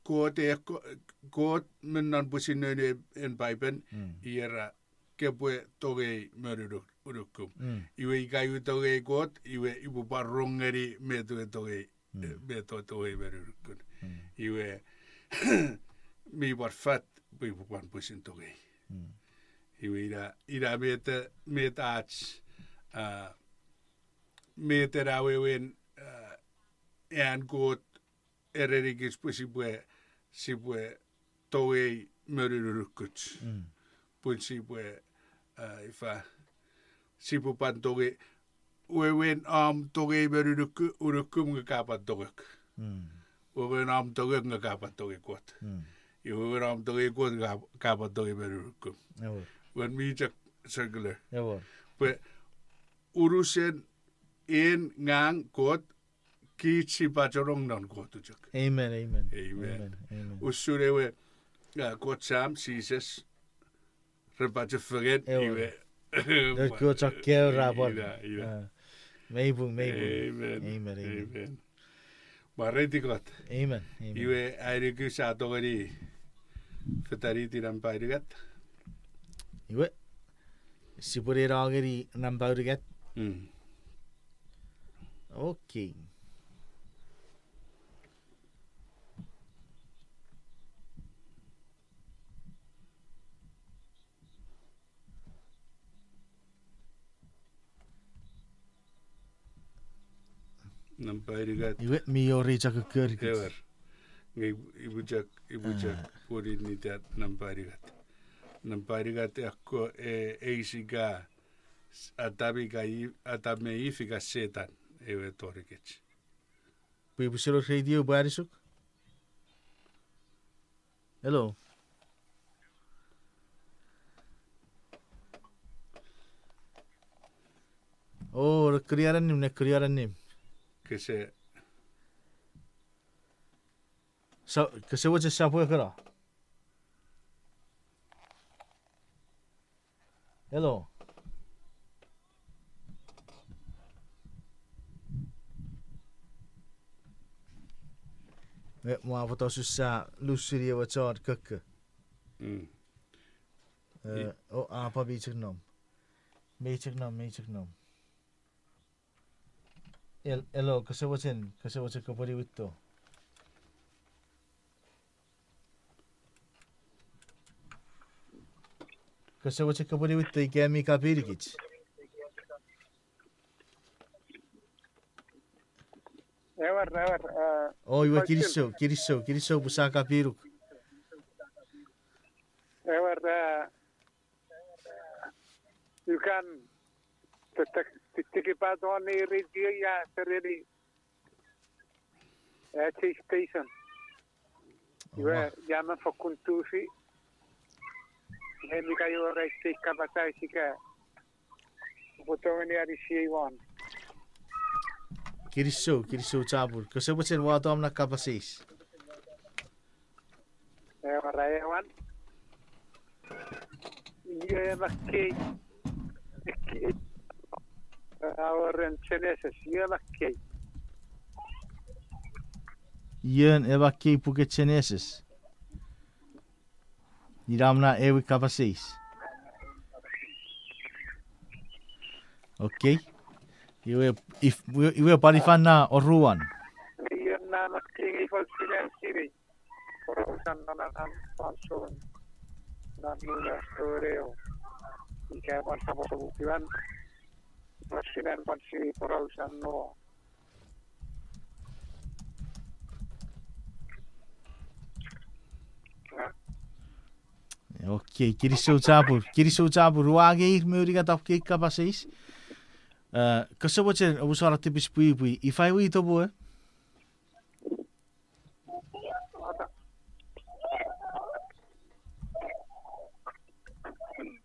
Kot e ko-, Kot me non pwisin noun en Paipen, i era, kepwe tongei me nunuk-, unukum. Iwe ika iwe tongei Kot, iwe ipwe pwan rong ngeni met we tongei, eh, met we tongei me nunukun. Iwe mi pwan fat pwe ipwe pwan pwisin tongei. Iwe ina, ina met, met ach, ah, met ena wewen, ah, an Kot erenikich pwe sipwe, sipwe tongei me nunukuch. Pun sipwe, ah, ifa, sipwe pwan tongei, wewen om tongei me nunuku-, unukum nge ka pwan tongek. Wewen om tongek nge ka pwan tongei Kot. Iwe wewen om tongei Kot ka, ka pwan tongei me nunukun. Ewer. Wewen mi chok circular. Ewer. Pwe unusen en ngang Kot, kich sipwe chonong non Kot chok. Amen, amen. Amen. Amen, amen. Usun ewe, uh, Kot Sam, Jises, repwe chofengen, ewer, iwe. Noun kewe chok kewe ra pwan. Ina, ina. Ah, mei pung, mei pung. Amen. Amen, amen. Amen. Mwareiti Kot. Amen, amen. Iwe ai nuku sa tongeni fetaniti nampa unungat. Iwe, sipwe ne no ngeni nampa unungat. Mm. Okay. Nampa unungat. Iwe, mi wor chok kokkorikich. Ewer. Nge ipwe chok, ipwe chok, ah, pwinin ita nampa unungat. Nampa unungat akko, e, eis ika s-, Adam ika Eve, Adam me Eve ika Setan, ewe torikich. Pwe ipwe seno radio pwe anisuk? Hello. O, nekkunian annim, nekkunian annim. Kese. Sa, kese mochen sopwe kena. Hello. E, mwa fotosusa lusini ewe chon kokko. Mm. E, o, a pwan mi chok nom. Mi chok nom, mi chok nom. El-, hello, kese mochen, kese mochen kopwe niwinto. Kese mochen kopwe niwinto ika mi kapinikich. Ewer, ewer, e, o, iwe kinisou, kinisou, kinisou pwe sa kapinuk. Ewer, e, you can t-, t-, t-, take a part on the radio, yeah, sereni. At station. Iwe, ia men fokkun tufi. Nge mi ka iwe rai sei kapas eis ika. Upwe tongeni anisiei won. Kinisou, kinisou chapur. Kese mochen wato om na kapas eis. Ewer, ewer. Iwe makkei. Aworen Genesis, iwe makkei. Ion e makkei puken Genesis. Ina mwo na ewe kapas eis. Okay. Iwe, if, iwe, iwe pwan ifan na oruan. Ion na makkei ngeni pwan sinen sini. Porausan non an fansoun. Non nuna storeo. Ika pwan sapotokukiwan. Pwan sinen pwan sini porausan no. Okay, kinisou chapur, kinisou chapur, ua ngeir me unungat om kei kapas eis. E, kese mochen omusano tipis pwipwi, ifa iwe ito pwe?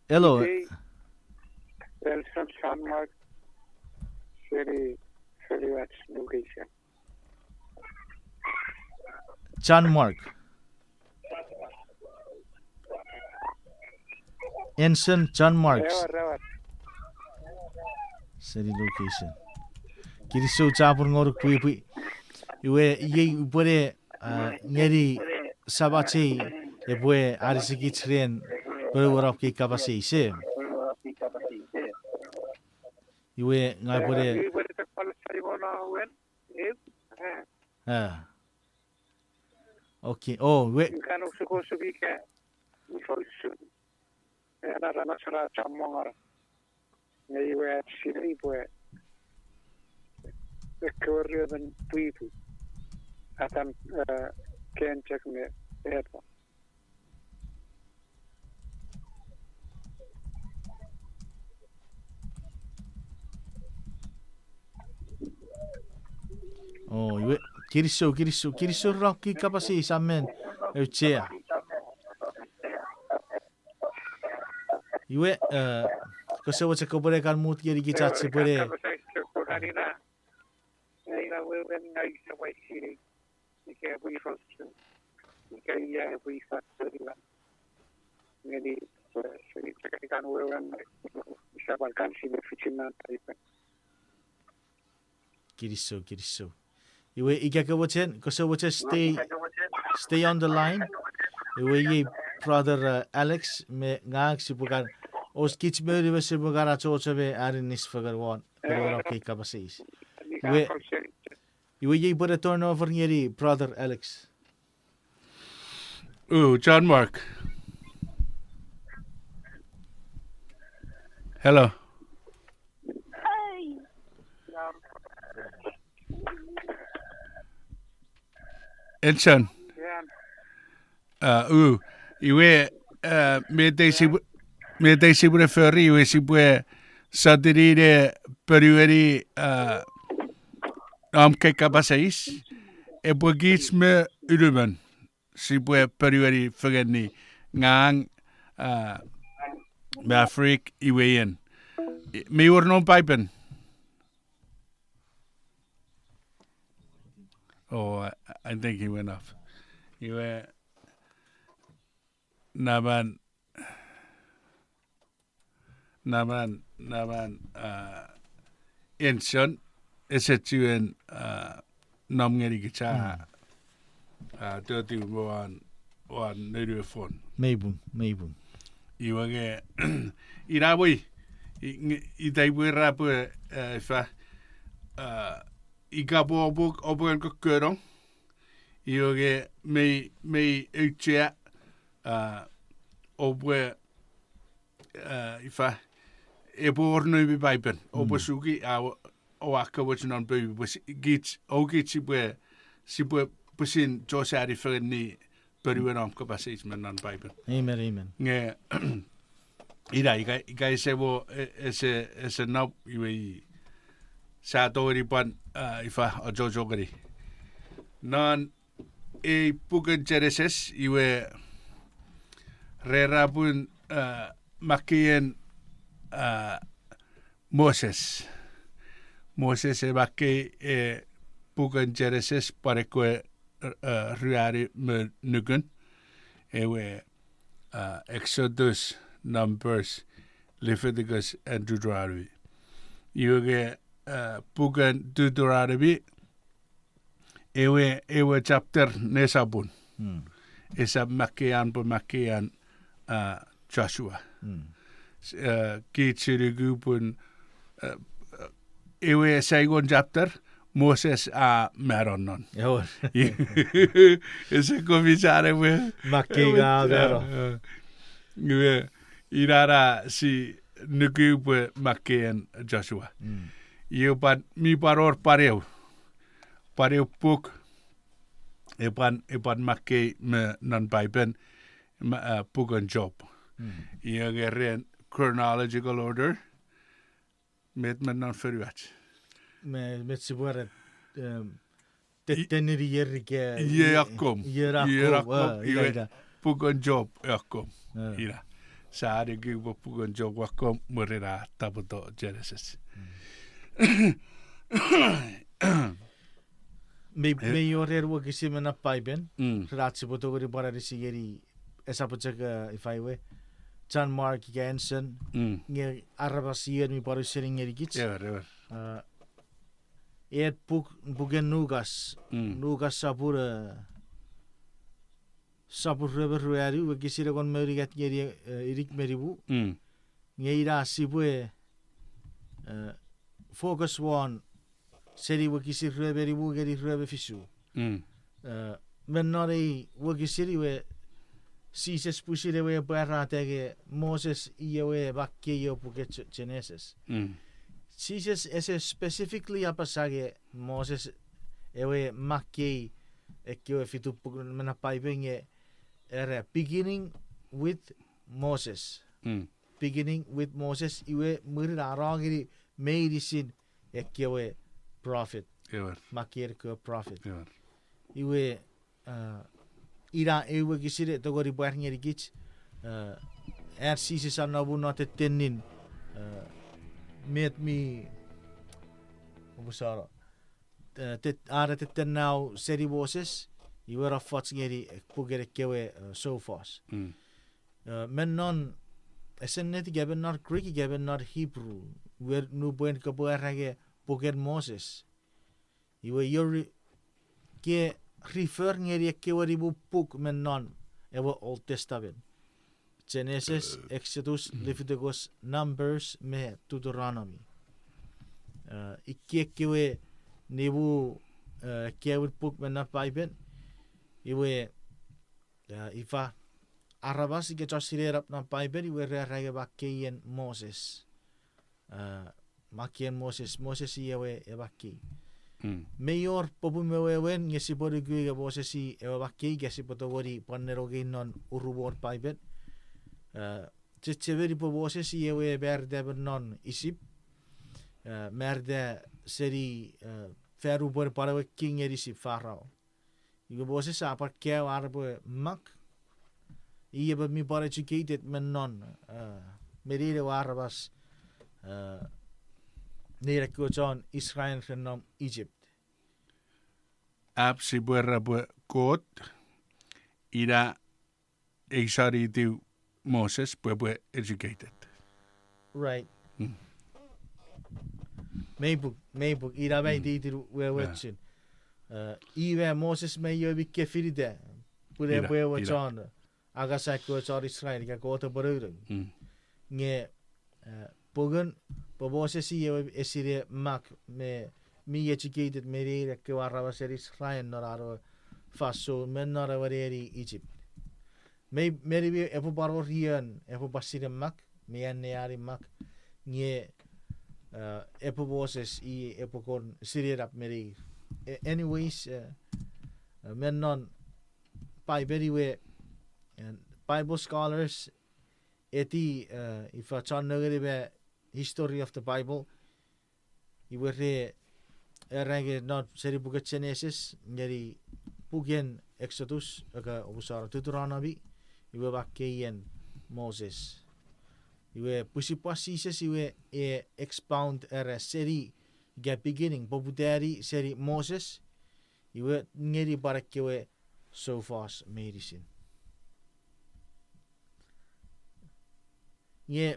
Hello. Itei Elson San Mark, seni, seni ach location. John Mark. Ensign John Marks. Ewer, ewer. Seni location. Kinisou chapur ngonuk pwipwi. Iwe iei upwene, a, ngeni samachei epwe anisikich ren pwe ua nom kei kapas eis, e. Iwe ngang upwene. Ewer, iwe upwene tak pala sai mono wen. Ew. A. Okay, o, we. Ikan osukosuk ika ifa usun. Ena ra nasara chommong ora. Nge iwe ach sinei pwe. Ekkewe ruemon pwipwi. Adam, e, Cain chok me Eva. O, iwe, kinisou, kinisou, kinisou ren om kei kapas eis, amen. Auchea. Iwe, eh, kose mochen kopwe ne kan mut ngeni kich ach sipwene. Kinisou, kinisou. Iwe ika ke mochen, kose mochen stay, stay on the line. Iwe iei brother, uh, Alex me ngang sipwe kan, os kich me uni me sipwe kan achocho me aninis fengen won, fengen won kei kapas eis. Iwe, iwe iei pwene turn over ngeni brother Alex. Ooh, John Mark. Hello. Ensign. Uh, u, iwe, uh, met ei sipwe, met ei sipwe ne fori, iwe sipwe sotuni ne ponueni, uh, om kei kapas eis, epwe kich me unumon sipwe ponueni fengeni ngang, uh, Maverick iwe Ian. Mi wor non Paipen? Oh, I, I think he went off. Iwe, naman, naman, naman, uh, Ensign, ese chiwen, uh, nom ngeni kich a, uh, totiw me won, won nenu e fon. Mei pung, mei pung. Iwe nge, ina pwe, i-, nge, ita pwe ra pwe, uh, ifa, uh, ika pwe oupwe, oupwe kokkonong, iwe nge mei, mei auchea, uh, oupwe, uh, ifa, epwe wor noumi Paipen, oupwe suki, a, oua komoch non poumi, pwe si-, kich, o kich sipwe, sipwe pwisin chosani fengeni ponuen om kapas eis me non Paipen. Amen, amen. Nge, ina, ika, ika ese mo, e-, ese, ese nap, iwe i, sa tongeni pwan, uh, ifa, achocho ngeni. Non ei puken Genesis, iwe re ra pun, uh, makkeien, uh, Moses. Moses e makkei, eh, puken Genesis pwan ekkewe, uh, ruanu me nukun. Ewe, uh, Exodus, Numbers, Leviticus, and Deuteronomy. Iwe nge, uh, puken Deuteronomy, ewe, ewe chapter nesapun. Esap makkeian pwe makkeian, uh, Joshua. S-, uh, kich sia nuku pun, uh, ewe saingon chapter, Moses a mano non. Ese komi san ewe. Makkei a mano. Iwe, ina na si nuku pwe makkeien Joshua. Iwe pwan, mi pwan wor pwan eu, pwan eu puk, e pwan, e pwan makkei me non Paipen, ma-, uh, puken Job. Iwe nge ren chronological order, met me non fonuach. Me, met sipwe ren, um, tettenini ier ika, ier akkom. Ier akkom, iwe, puken Job akkom. Ina. Sa nuku pwe puken Job akkom, mwirin a tapoto Genesis. Me, me wor ren wokisin me non Paipen, ren ach sipwe tongeni pwan anisi ngeni, esap chok, uh, ifa iwe, John Mark ika Ensign, nge aramas ion mi pwan ausening ngeni kich. Ewer, ewer. Uh, en puk, puken Lukas, Lukas sapun, uh, sapun rue me ruanu, wokisin engon me unungat ngeni, uh, inik me nimu. Nge ina sipwe, uh, focus won seni wokisin rue me nimu ngeni rue me fisu. Uh, me non ei wokisin iwe Jises pwisin ewe pwarata nge Moses i ewe makkei ewe puken Genesis. Jises ese specifically apasa nge Moses ewe makkei ekkewe fitu puk me non Paipen nge era beginning with Moses. Beginning with Moses, iwe mwirin a no ngeni meinisin ekkewe prophet. Makkeien ekkewe prophet. Iwe, uh, ina ewe wokisin e tongeni pwar ngeni kich, uh, an Jises a nom non tettenin, eh, met mi, omusano, eh, tet-, are tetten nau seni Moses, iwe ra foch ngeni, eh, puken ekkewe, eh, soufos. Mm. Eh, me non, ese netipechou, me non Greek ika me non Hebrew, iwe nupwen kopwe era nge puken Moses. Iwe iori ke refer ngeni ekkewe nimu puk me non ewe Old Testament. Genesis, Exodus, Leviticus, Numbers, me Deuteronomy. Eh, ikkei ekkewe nimu, eh, ekkewe puk me non Paipen. Iwe, eh, ifa, aramas ika chon sinenap non Paipen, iwe ra era nge makkei en Moses. Eh, makkei en Moses, Moses i ewe e makkei. Mm. Mei wor popun me wewen nge sipwe nuku nge Moses i ewe makkei, ika sipwe tongeni pwan nenengeni non urumwon Paipen. Eh, chechemeni pwe Moses i ewe marita me non Isip. Eh, marita seni, eh, fan upwen pwan ewe king en Isip, Farao. Iwe Moses a pwan kaeo ar epwe mak. I emon mi pwan educated me non, eh, meni ewe aramas, eh, nein ekkewe chon Israel ren nom Egypt. Ap sipwe era pwe Kot ina eisonitiw Moses pwe epwe educated. Right. Mm. Mei puk, mei puk, ina mei Mm. titin wewe Yeah. chun. Eh, iwe Moses mei ewe mi kefinita. Pun Ina, epwe ewe ina. chon, akasakkewe chon Israel, ika Kot epwe nounou. Mm. Nge, eh, pungun, pwe Moses i ewe esine mak me mi educated me nein ekkewe aramas en Israel non ar fansoun me non ewe neni Egypt. Mei, meni mi epwe pwan wor ion epwe pwan sine mak, me anneani mak, nge, eh, epwe Moses i epwe kon sinenap me neir. A-, anyways, eh, eh, me non Paipen iwe, eh, Bible scholars, eti, eh, ifa chon nengeni me history of the Bible, iwe re, era nge non seni puken Genesis, ngeni puken Exodus, ika omusano Deuteronomy, iwe makkei en Moses. Iwe pwisin pwan Jises iwe e expound era seni, ika beginning, poputani seni Moses, iwe ngeni pwan ekkewe soufos meinisin. Nge,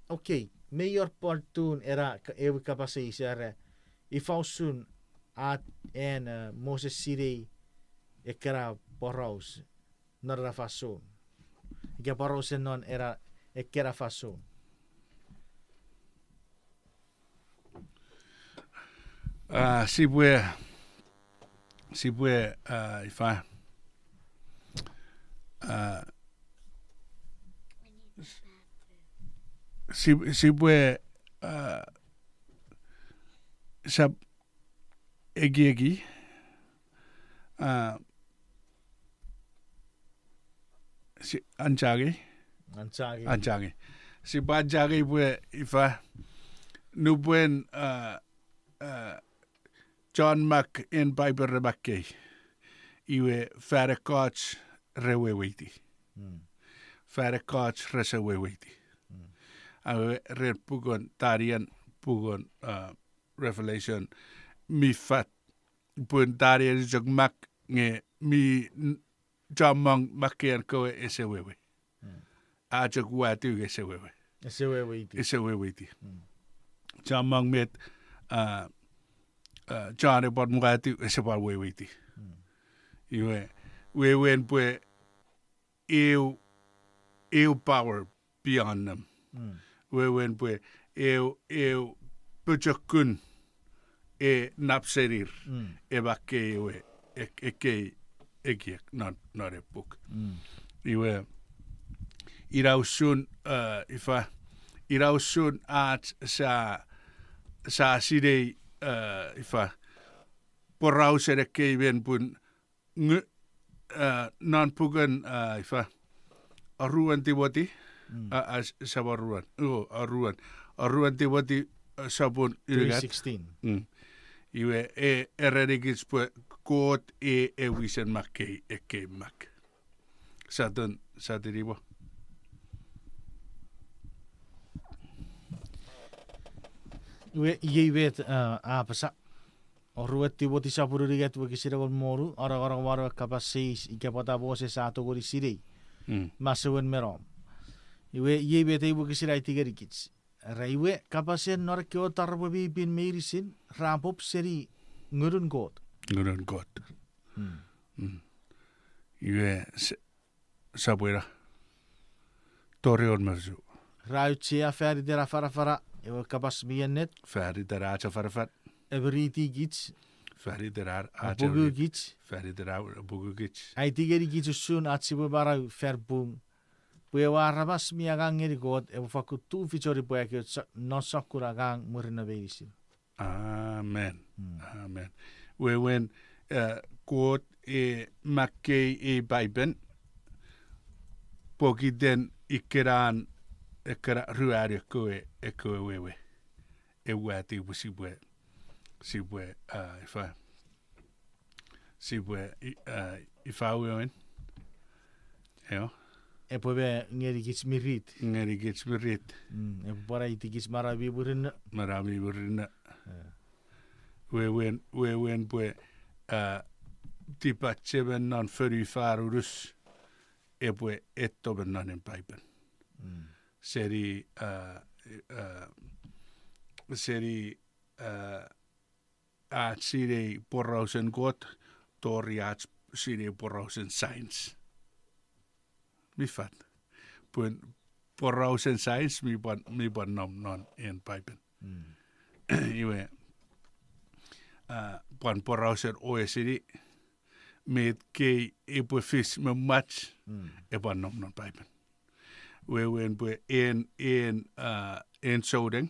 okay, mei wor pwan tun ena ka-, ewe kapas eis era, ifa usun at en, eh, Moses sinei ekkena poraus non ena fansoun. Ika porausen non ena ekkena fansoun. Ah, sipwe, sipwe, ah, ifa. Ah, si-, sipwe, ah, sap ekieki, ah, si-, anchangei. Anchangei. Anchangei. Sipwe anchangei pwe ifa, nupwen, ah, ah, chon mak en Paipen re makkei, iwe fan ekkoch re weweiti. Mm. Fan ekkoch rese weweiti. Mm. Awe ren puken Taniel, puken, ah, Revelation, mi fat, pun Taniel chok mak nge mi n-, chommong makkeien kewe ese wewe. Mm. A chok watiw ese wewe. Ese weweiti. Ese weweiti. Mm. Chommong met, ah, ah, chon epwe watiw ese pwan weweiti. Mm. Iwe, wewen pwe eu, eu power beyond them. Mm. Wewen pwe eu, eu pochokun e nap senir, mm, e makkei ewe, ek-, ekkei ekiek non, non ei puk. Mm. Iwe, ina usun, eh, ifa, ina usun ach sa, sa sinei, eh, ifa, porausen ekkei men pun nge, eh, non puken, eh, ifa, Aruan Timoti, mm, a, a, s-, sap aruan, o, aruan, Aruan Timoti, eh, sopun unungat. Three sixteen. Mm. Iwe, e, erenikich pwe Kot e, e wisen makkei ekkei mak. Satan, Satan iwo. Iwe iei met a apasa. Oruen Timoti sopun unungat wokisin engon me wonu, anongonong won ewe kapas eis ika pwata Moses a tongeni sinei masouen me nom. Iwe iei met ei wokisin a aiti ngenikich. Era iwe kapasen non ekkewe taropwe mi pin meinisin ra pop seni ngunun Kot. Ngunun Kot. Iwe sopweno tori engon me fisu. Ra auchea fan iten afanafana ewe kapas mi ennet. Fan iten ach afanafan. Emiritikich. Fan iten ach emiri- Apungukich. Fan iten a- apungukich. Aiti ngenikich usun ach sipwe manau fan pung, pwe ewe aramas mi angang ngeni Kot epwe fakkun tufichin pwe a kewe non sokkun angang murinno meinisin. Amen. Amen. Wewen, Kot e makkei ei Paipen pokiten ikenan, ekkena ruanu ekkewe, ekkewe wewe e wati pwe sipwe, sipwe, ifa, sipwe, ifa wewen. Eo. Epwe me ngenikich mirit. Ngenikich mirit. Epwe pwan aitikich manau mi murinno. Manau mi murinno. Wewen, wewen pwe tipachemen non fonufan unus epwe etto me non en Paipen. Seni, seni ach sinei porausen Kot tori ach sinei porausen science. Mi fat. Pun porausen science mi pwan, mi pwan nom non en Paipen. Iwe, pwan porausen oesini met kei epwe fis me mwach, e pwan nom non Paipen. Wewen pwe en, en, en souneng,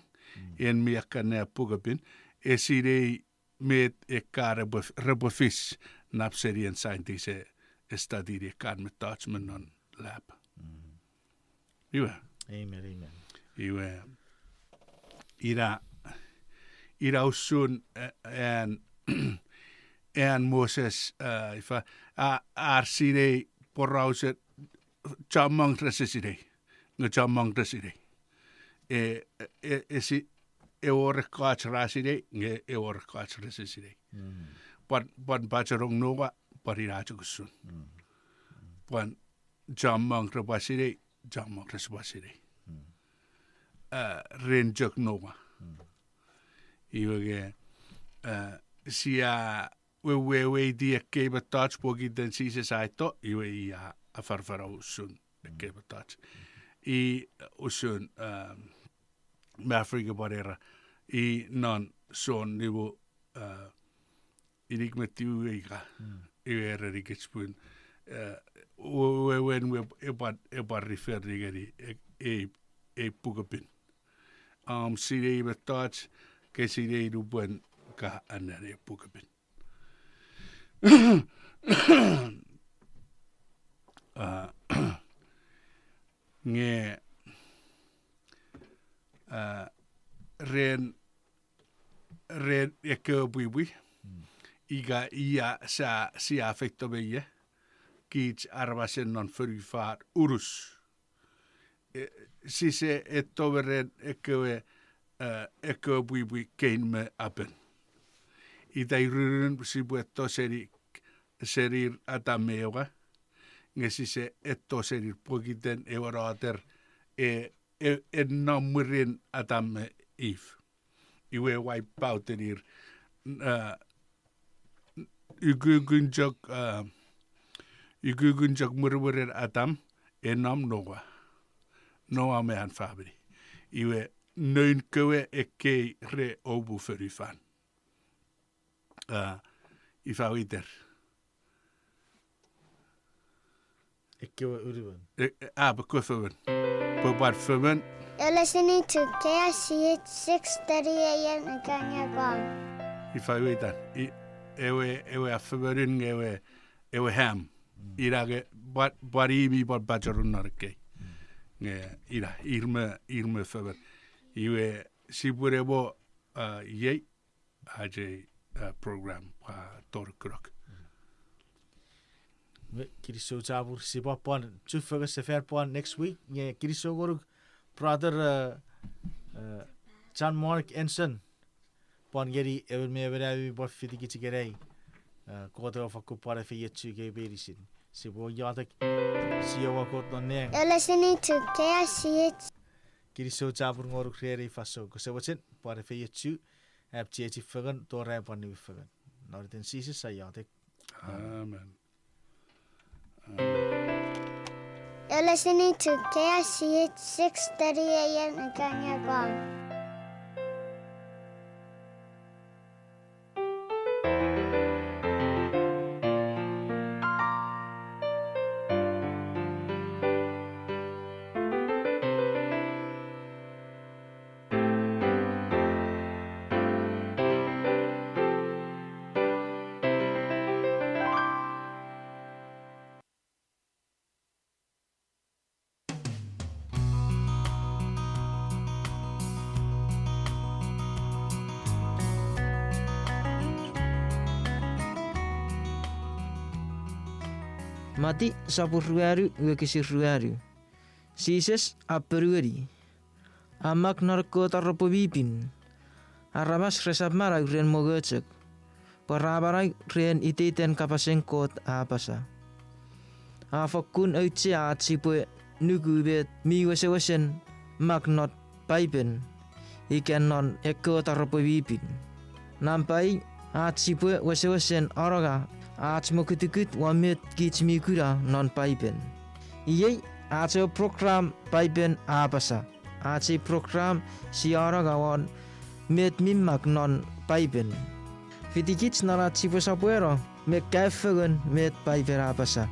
en mi akkanea pukepin, e sinei met ekkan repwe, repwe fis nap seni en scientist e study-ni ekkan mettoch me non lab. Iwe. Amen, amen. Iwe, ina, ina usun an, an Moses, ifa, ar sinei porausen chommong rese sinei, nge chommong rese sinei. E, e, esi, ewor ekkoch ra sinei, nge ewor ekkoch rese sinei. Pwan, pwan pachenong Noa, pwan ina chok usun. Pwan chommong repwe sinei, chommong resepwe sinei. Ren chok Noa. Iwe nge, sia weweiti ekkei mettoch pokiten Jises a eto, iwe i a afanafana usun ekkei mettoch. I usun, Mafrika pwan era, i non Son nimu, inik me tiu ika, iwe erenikich pun, wewen we epwan, epwan refer ngeni ei, ei pukepin. Om sinei mettoch, ke sinei nupwen ka anneani ei pukepin. Nge, ren, ren ekkewe pwipwi, ika ia sa, sia feito me ie, kich aramasen non fonufan unus. Sise eto me ren ekkewe, ekkewe pwipwi Kein me Apen. Ita irurun sipwe eto seni, senir Atam me Ewa, nge sise eto senir pokiten ewe noter e, e nom mwirin Atam me If. Iwe wipe out-enir, ukukun chok, ukukun chok mwirimwirin Atam, e nom Noa. Noa me an famini. Iwe noun kewe ekkei re opu fonufan. Ifa iter? Ekkewe unumon. A, pwe ekkewe fomon. Pwe pwan fomon. You're listening to K I C H six thirty A M Nagano, Guam. Ifa iwe itan? Ewe, ewe a fomonun nge ewe, ewe ham. Ina nge pwan, pwan i mi pwan pachenong non ekkei. Nge ina, ir me, ir me fomon. Iwe sipwene mo, iei, ach ei program a tori kunok. Kinisou chapur, sipwe pwan chufengen sefan pwan next week, nge kinisou ngonuk brother John Mark Ensign. pwan ngeni emon me emon ami pwan fitikich ikenai. Eh, Kot ewe fakkun pwan efeiochu kemi meinisin. Sipwe iotek, Jiowa Kot non nang. You're listening to K I C H. Kinisou chapur ngonuk ren ei fansoun. Kose mochen pwan efeiochu, ap chiechi fengen, tori pwan niwi fengen. Non iten Jises ai iotek. Amen. Amen. You're listening to K I C H six thirty A M in Kanya Guam. Mati sopun ruanu wokisin ruanu. Jises a ponueni, a mak non ekkewe taropwe mi pin, aramas resap manau ren mongo chok, pwe ra manau ren iteiten kapasen Kot a apasa. A fokkun auchea ach sipwe nuku met mi wesewesen mak non Paipen ika non ekkewe taropwe mi pin. Nampa ew, ach sipwe wesewesen anonga ach mokutukut won met kich mi kuna non Paipen. Iei ach ewe program Paipen a apasa. Ach ei program sia anonga won met mi mak non Paipen. Fitikich non ach sipwe sopweno me kaeo fengen met Paipen a apasa.